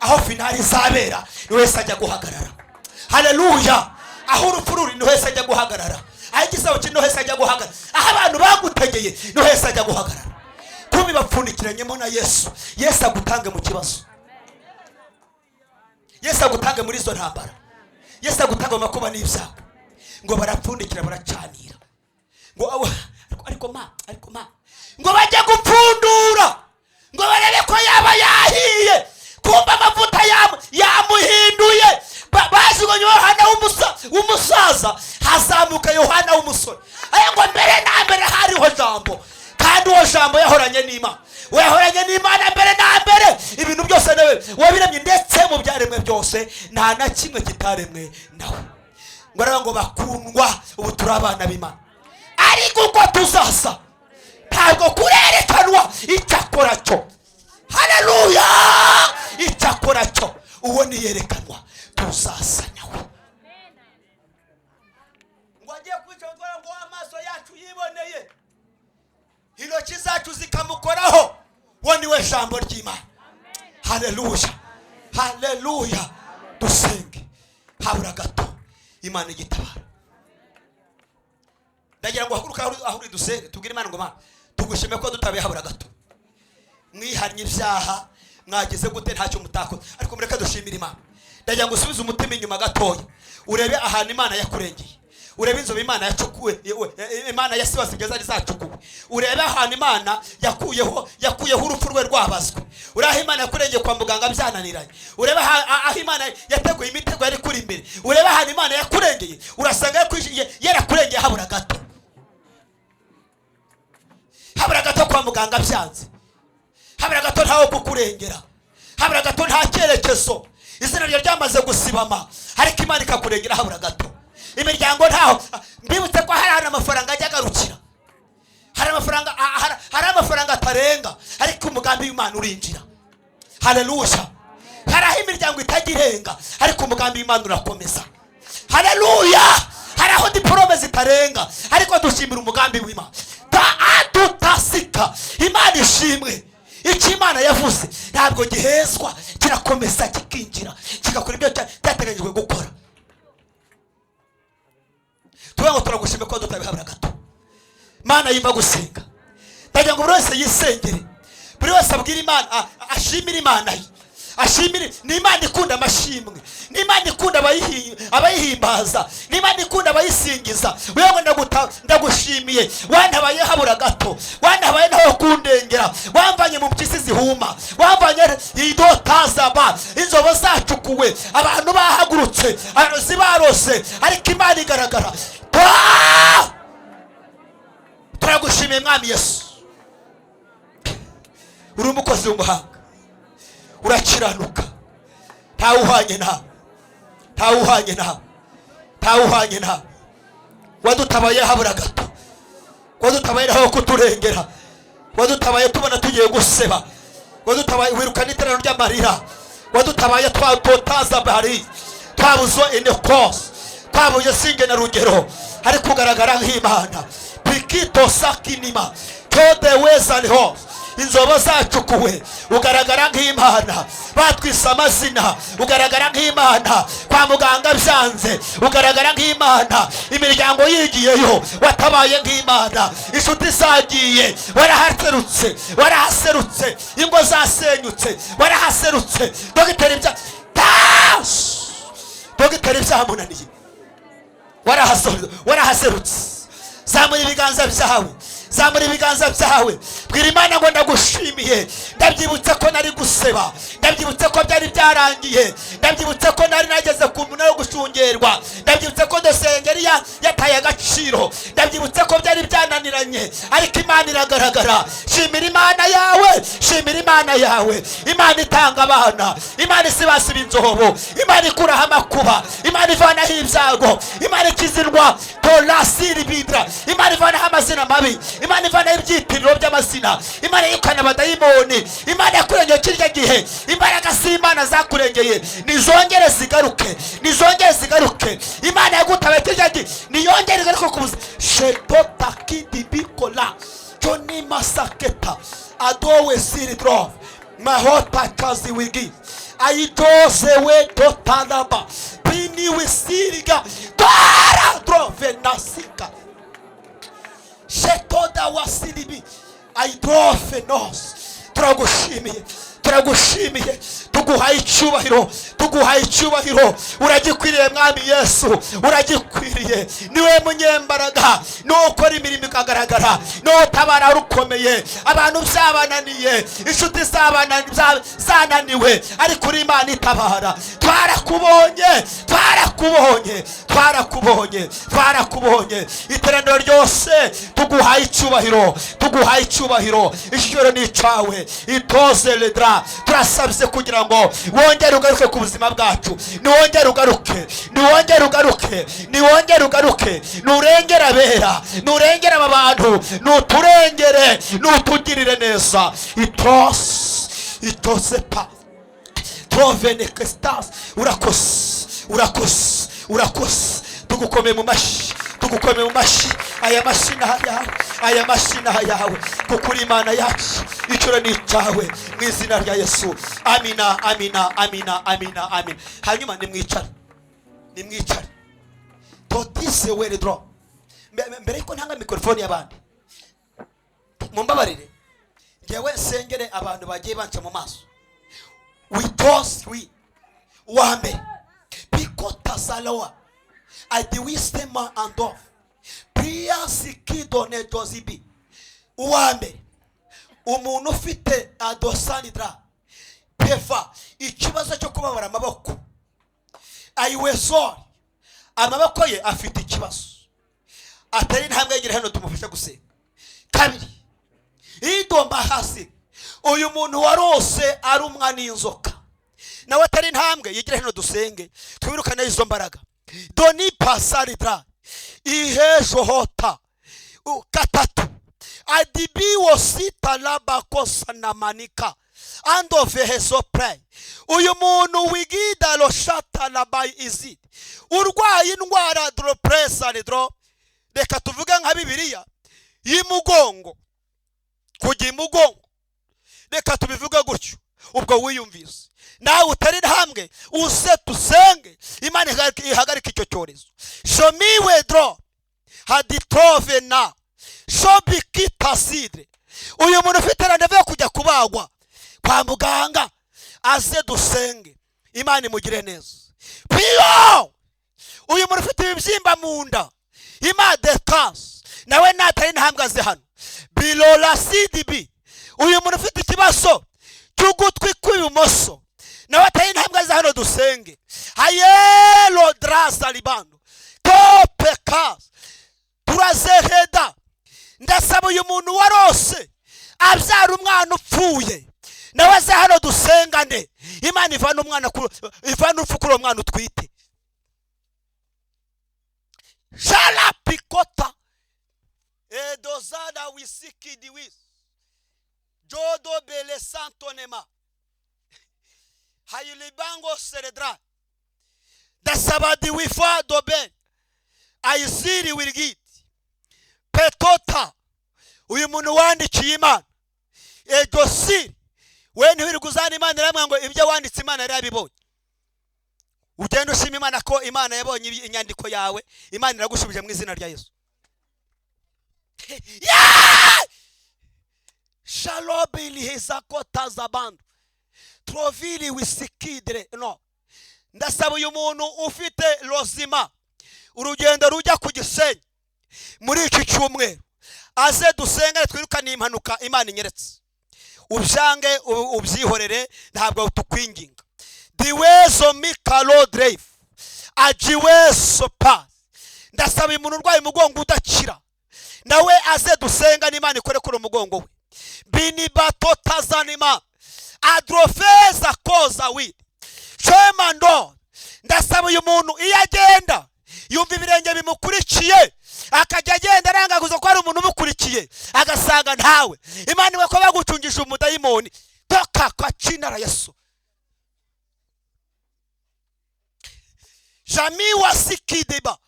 Aho finale izabera ni wese ajya guhagarara. Haleluya! Aho urupfu ruri ni wese ajya guhagarara, aho igisabo kiri ni wese ajya guhagarara, aho abantu bagutegeye ni wese ajya guhagarara. Kumbe bapfundikiranyemo na Yesu. Yesu agutange mu kibazo, Yesu agutange muri izo ntambara, Yesu agutange mu makuba n'ibyago. Ngo barapfundikira, baracanira. Ngo ariko ma ngo bajye gupfundura ngo barebe ko yaba yahiye. Kumva amavuta yamuhinduye. Bajugunye Yohana w'umusaza, hazamuka Yohana w'umusore. Aya ngo: "Mbere na mbere hariho Jambo, kandi uwo Jambo yahoranye n'Imana, we yahoranye n'Imana mbere na mbere. Ibintu byose nawe wabiremye, ndetse mu byaremwe byose nta na kimwe kitaremwe nawe." Ngo aravuga ngo: "Bakundwa, ubu turi abana b'Imana, ariko uko tuzasa ntabwo kurerekanwa. Icyakora cyo, haleluya, icyakora cyo uwo niyerekanwa tuzasa nawe." Ngo agiye kwica gutwara, ngo amaso yacu yiboneye, intoki zacu zikamukoraho. Uwo niwe Jambo ry'Imana. Haleluya, haleluya! Dusenge. Habura gato Imana igitabara. Ndagira ngo haguruka aho uri, dusenge, tubwire Imana ngo: "Mana, tugushime ko dutabaye habura gato." Mwihannye ibyaha, mwagize gute, ntacyo mutakoze, ariko mureke dushimire Imana. Ndagira ngo usubize umutima inyuma gatoya, urebe ahantu Imana yakurengeye, urebe inzobe Imana yacukuwe, Imana yasibasibye zari zacukuwe, urebe ahantu Imana yakuyeho urupfu rwe rwabazwe, urebe aho Imana yakurengeye kwa muganga byananiranye, urebe aho Imana yateguye imitego yari kuri imbere, urebe ahantu Imana yakurengeye. Urasanga yarakurengeye habura gato, habura gato kwa muganga byanze, habura gato ntawo kukurengera, habura gato nta cyerekezo, izina ryawe ryamaze gusibama, ariko Imana ikakurengera habura gato. Imiryango ntaho. Mbibutse ko hari ahantu amafaranga ajya agarukira, hari amafaranga atarenga, ariko umugambi w'Imana urinjira. Haleluya! Hari aho imiryango itajya irenga, ariko umugambi w'Imana urakomeza. Haleluya! Hari aho diporome zitarenga, ariko dushimira umugambi w'Imana. Tutasika. Imana ishimwe. Icyo Imana yavuze ntabwo gihezwa, kirakomeza kikinjira, kigakora ibyo cyateganyijwe gukora. Tuvuga ngo turagushime ko tutabihabura gato. Mana yimba gusenga. Ndagira ngo buri wese yisengere, buri wese abwire Imana, ashimire Imana ye, ashimire. Ni Imana ikunda amashimwe, ni Imana ikunda abayihimbaza, ni Imana ikunda abayisingiza. Wewe ndagushimiye, wantabaye habura gato, wantabaye nawe kundengera, wamvanye mu mpyisi zihuma, wamvanye idotazaba, inzobo zacukuwe, abantu bahagurutse, abarozi barose, ariko Imana igaragara. Ah! Turagushimiye Mwami Yesu, uri umukozi w'umuhanga, urakiranuka, ntawe uhwanye nawe, ntawe uhwanye nawe, ntawe uhwanye nawe. Wadutabaye habura gato, wadutabaye aho kuturengera, wadutabaye tubona tugiye guseba, wadutabaye wirukana iteraniro ry'amarira, wadutabaye twatotaza bari twabuze inekose, twabuze singe na rugero, ari kugaragara nk'Imana. Pikito sakinima tode wezaniho, inzobo zacukuwe, ugaragara nk'Imana. Batwise amazina, ugaragara nk'Imana. Kwa muganga byanze, ugaragara nk'Imana. Imiryango yigiyeyo, watabaye nk'Imana. Inshuti zagiye, warahaserutse, warahaserutse. Ingo zasenyutse, warahaserutse. Dogiteri bya Tas! Dogiteri byamunaniye, warahaserutse. Zamura ibiganza byawe, zamura ibiganza byawe, bwira Imana ngo: "Ndagushimiye, ndabyibutse ko nari guseba, ndabyibutse ko byari byarangiye, ndabyibutse ko nari nageze ku muntu yo gushungerwa, ndabyibutse ko dosengeri yataye agaciro, ndabyibutse ko byari byananiranye, ariko Imana iragaragara." Shimira Imana yawe, shimira Imana yawe. Imana itanga abana, Imana isibasiba inzobo, Imana ikuraho amakuba, Imana ivanaho ibyago, Imana ikiza indwara torasiri bidra, Imana ivanaho amazina mabi. Imana ivanaho ibyitiriro by'amazina, Imana yirukana abadayimoni, Imana yakurengeye kirya gihe. Imbaraga z'Imana zakurengeye nizongere zigaruke, nizongere zigaruke. Imana yagutabaye kirya gihe niyongere igaruke ku buzima. Shetotakidibikola jonimasaketa adowe siridrove mahota kazi wigi ayidozewe totalaba biniwisiriga tora drove nasika shetoda wasiribi ayidrofe nos. Turagushimiye, turagushimiye, tuguhaye icyubahiro, tuguhaye icyubahiro. Uragikwiriye, Mwami Yesu, uragikwiriye. Niwe munyembaraga, niwe ukora imirimo ikagaragara, niwe utabara rukomeye. Abantu byabananiye, inshuti zananiwe, ariko uri Imana itabara. Twarakubonye, twarakubonye, twarakubonye, twarakubonye. Iteraniro ryose tuguhaye icyubahiro, tuguhaye icyubahiro. Icyubahiro ni icyawe. Itoze ledra. Turasabye kugira ngo wongere ugaruke ku buzima bwacu. Niwongere ugaruke, niwongere ugaruke, niwongere ugaruke. Nurengere abera, nurengere aba bantu, nuturengere, nutugirire neza. Itose itose pa trovene kestas. Urakoze, urakoze, urakoze. Tugukomeye mu mashyi, tugukomeye mu mashyi. Aya mashyi ni ayawe, aya mashyi ni ayawe, kuko uri Imana yacu. Icuro ni icyawe, mu izina rya Yesu. Amina, amina, amina, amina, amina. Hanyuma nimwicare, nimwicare. Totise weredro. Mbere yuko ntanga mikorofone y'abandi, mumbabarire ngewe nsengere abantu bagiye banca mu maso. Witos wi uwa mbere pikotazaloa adiwisema andof priyasikidone dozibi. Uwa mbere, umuntu ufite adosanidra peva, ikibazo cyo kubabara amaboko, ayiwesori, amaboko ye afite ikibazo, atari intambwe yegera hano tumufashe gusenga. Kabiri, idomba hasi, uyu muntu warose arumwa n'inzoka, nawe atari intambwe yegera hano dusenge, twirukane izo mbaraga. Doni pasalidra ihejohota. Gatatu, adibiwo sitalabakosana andovehezopre. Uyu muntu wigida roshatalabayi izi urwaye indwara dropresanidro, reka tuvuge nka Bibiliya y'umugongo, kujya imugongo, reka tubivuge gutyo. Ubwo wiyumvise nawe utari intambwe, uze dusenge, Imana ihagarike icyo cyorezo. Shomiwe dro haditrove na shobikitasidre. Uyu muntu ufite rendez-vous yo kujya kubagwa kwa muganga, aze dusenge, Imana imugire neza. Piyo, uyu muntu ufite ibibyimba mu nda imadekasi, nawe natari intambwe aze hano. Bilora cdb. Uyu muntu ufite ikibazo cy'ugutwi kw'ibumoso, nawe atari intambwe aze hano dusenge. Hayelo drasa libando topekas turazeheda. Ndasaba uyu muntu warose abyara umwana upfuye, nawe aze hano dusengane, Imana ivana umwana ivana urupfu kuri uwo mwana utwite. Sharapikota edozada wisikidiwis jodo bele santonema hayilibango seredra. Ndasaba diwifa dobe ayisiri wirigiti petota. Uyu muntu wandikiye Imana egosiri, we ntiwirirwa uzana Imana iramubwira ngo ibyo wanditse Imana yarabibonye. Ugenda ushima Imana ko Imana yabonye inyandiko yawe, Imana iragushubije mu izina rya Yesu. Yeah! Shalobili hezakota zabandu trovili wisikidre no. Ndasaba uyu muntu ufite rozima, urugendo rujya ku Gisenyi muri iki cyumweru, aze dusengane, twirukane impanuka Imana inyeretse. Ubyange ubyihorere, ntabwo tukwinginga. Diwezo mikalo drive ajiweso pa. Ndasaba uyu muntu urwaye umugongo udakira, nawe aze dusenga n'Imana ikore kuri umugongo we. Binibato tazanima adrofeza koza wi shemando. Ndasaba uyu muntu iyo agenda yumva ibirenge bimukurikiye, akajya agenda arangaguza ko hari umuntu umukurikiye. Yagiye agasanga ntawe. Imana iwe ko bagucungisha umudayimoni, toka kwa jina la Yesu. Jamii wasikideba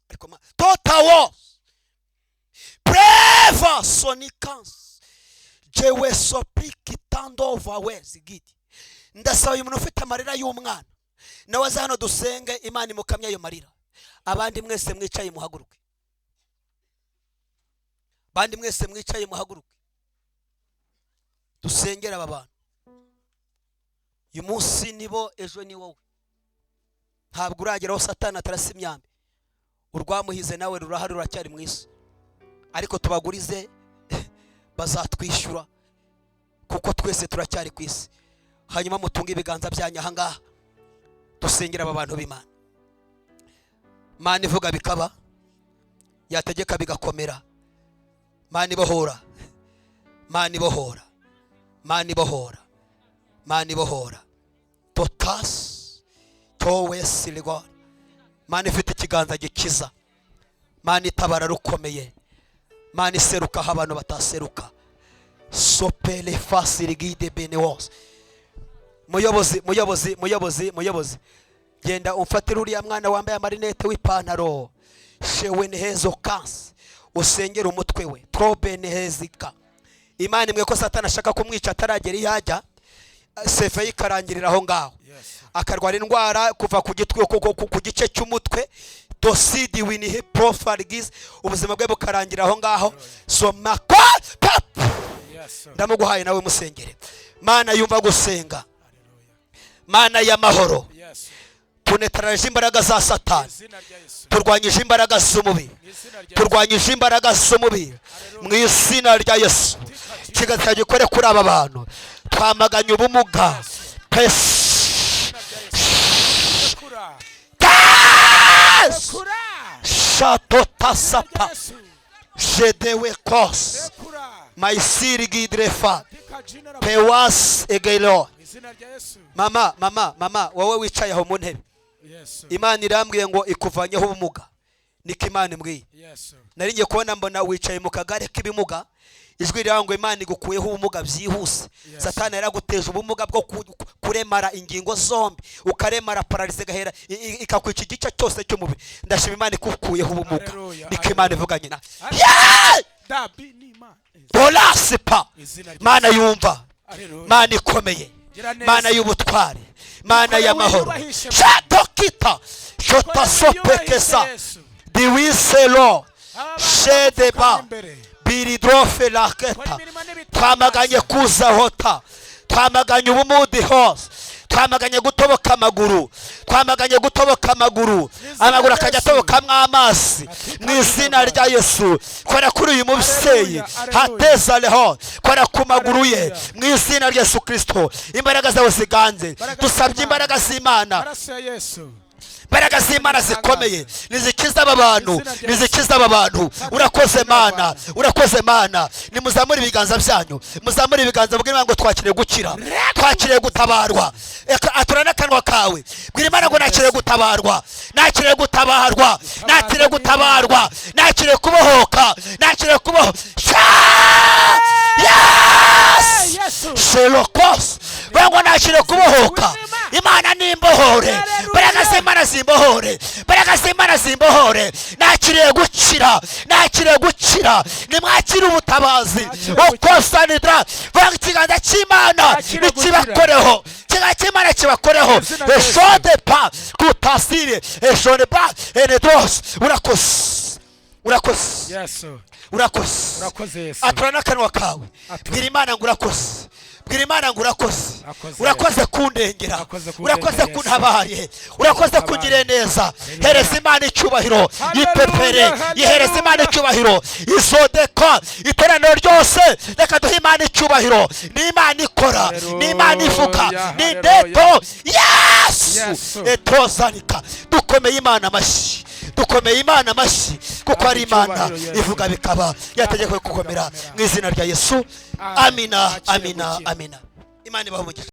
ariko totawo preva sonikans jewe sopikitandova we zigidi. Ndasaba uyu muntu ufite amarira y'umwana nawe aze hano dusenge Imana imukamye ayo marira. Abandi mwese mwicaye muhaguruke, abandi mwese mwicaye muhaguruke, dusengere aba bantu. Uyu munsi nibo, ejo ni wowe. Ntabwo urageraho Satani atarasa imyambi. Urwamuhize nawe rurahari, ruracyari mu isi, ariko tubagurize bazatwishyura kuko twese turacyari ku isi. Hanyuma mutunge ibiganza byanyu aha ngaha, dusengere aba bantu b'Imana. Mana ivuga bikaba, yategeka bigakomera. Mana ibohora, Mana ibohora, Mana ibohora, Mana ibohora. Totas towe siligon. Mana ifite ikiganza gikiza, Mana itabara rukomeye, Mana iseruka aho abantu bataseruka. Sopele fasirigide benewos. Muyobozi, muyobozi, muyobozi, muyobozi, genda umfatire uriya mwana wambaye amarinete w'ipantaro shewenehezo kansi, usengere umutwe we trobenehezika. Imana imwe ko Satani ashaka kumwica ataragera iyo ajya, sefe ye ikarangirira aho ngaho, akarwara indwara kuva ku gitwe ku gice cy'umutwe tosidi winihe profargiz, ubuzima bwe bukarangira aho ngaho. Soma pap, ndamuguhaye nawe musengere. Mana yumva gusenga, Mana y'amahoro, tunetaraje imbaraga za Satani, turwanyije imbaraga z'umubiri, turwanyije imbaraga z'umubiri mu izina rya Yesu. Ikiganza gikore kuri aba bantu, twamaganye ubumuga. Shatotasapa jedewe kos maisiri gidrefa pewas egelo. Mama, mama, mama, wowe wicaye aho mu ntebe, Imana irambwiye ngo ikuvanyeho ubumuga. Niko Imana imbwiye. Nari ngiye kubona mbona wicaye mu kagare k'ibimuga, ijwi riravuga ngo Imana igukuyeho ubumuga byihuse. Satani yaraguteje ubumuga bwo kuremara ingingo zombi, ukaremara pararize gahera ikakwica igice cyose cy'umubiri. Ndashima Imana ikukuyeho ubumuga. Niko Imana ivuganye na dolasipa. Mana yumva, Mana ikomeye, Mana y'ubutware, Mana y'amahoro. Shatokita shotasopekesa diwiselo shedeba biridrofe laketa. Twamaganye kuzahota, twamaganye ubumudi hose, twamaganye gutoboka amaguru, twamaganye gutoboka amaguru, amaguru akajya atobokamwo amazi mu izina rya Yesu. Kora kuri uyu mubyeyi hateza leho, kora ku maguru ye mu izina rya Yesu Kristo. Imbaraga zawe ziganze, dusabye imbaraga z'Imana, imbaraga z'Imana zikomeye nizikiza aba bantu, nizikiza aba bantu. Urakoze Mana, urakoze Mana. Nimuzamure ibiganza byanyu, muzamure ibiganza bw'Imana ngo twakire gukira, twakire gutabarwa. Atura n'akanwa kawe, bwira Imana ngo nakire gutabarwa, nakire gutabarwa, nakire gutabarwa, nakire kubohoka, nakire kuboho. Yes! Shelokos, ngo nakire kubohoka. Imana nimbohore, imbaraga z'Imana zimbohore, imbaraga z'Imana zimbohore. Nakiriye gukira, nakiriye gukira. Nimwakire ubutabazi ukosanidra, vuga ikiganza cy'Imana nikibakoreho, ikiganza cy'Imana kibakoreho. Eshode pa kutasire eshode pa enedos. Urakoze, urakoze, urakoze. Atura n'akanwa kawe, bwira Imana ngo urakoze, bwira Imana ngo urakoze, urakoze kundengera, urakoze kuntabaye, urakoze kungire neza. Hereza Imana icyubahiro, yipepere, yihereza Imana icyubahiro. Izodeka iteraniro ryose, reka duhe Imana icyubahiro. Ni Imana ikora, ni Imana ivuga, ni ndeto. Yesu etozanika. Dukomeye Imana amashyi, dukomeye Imana amashyi, kuko ari Imana ivuga bikaba, yategekwe gukomera mu izina rya Yesu. Amina, amina, amina. Imana ibahe umugisha.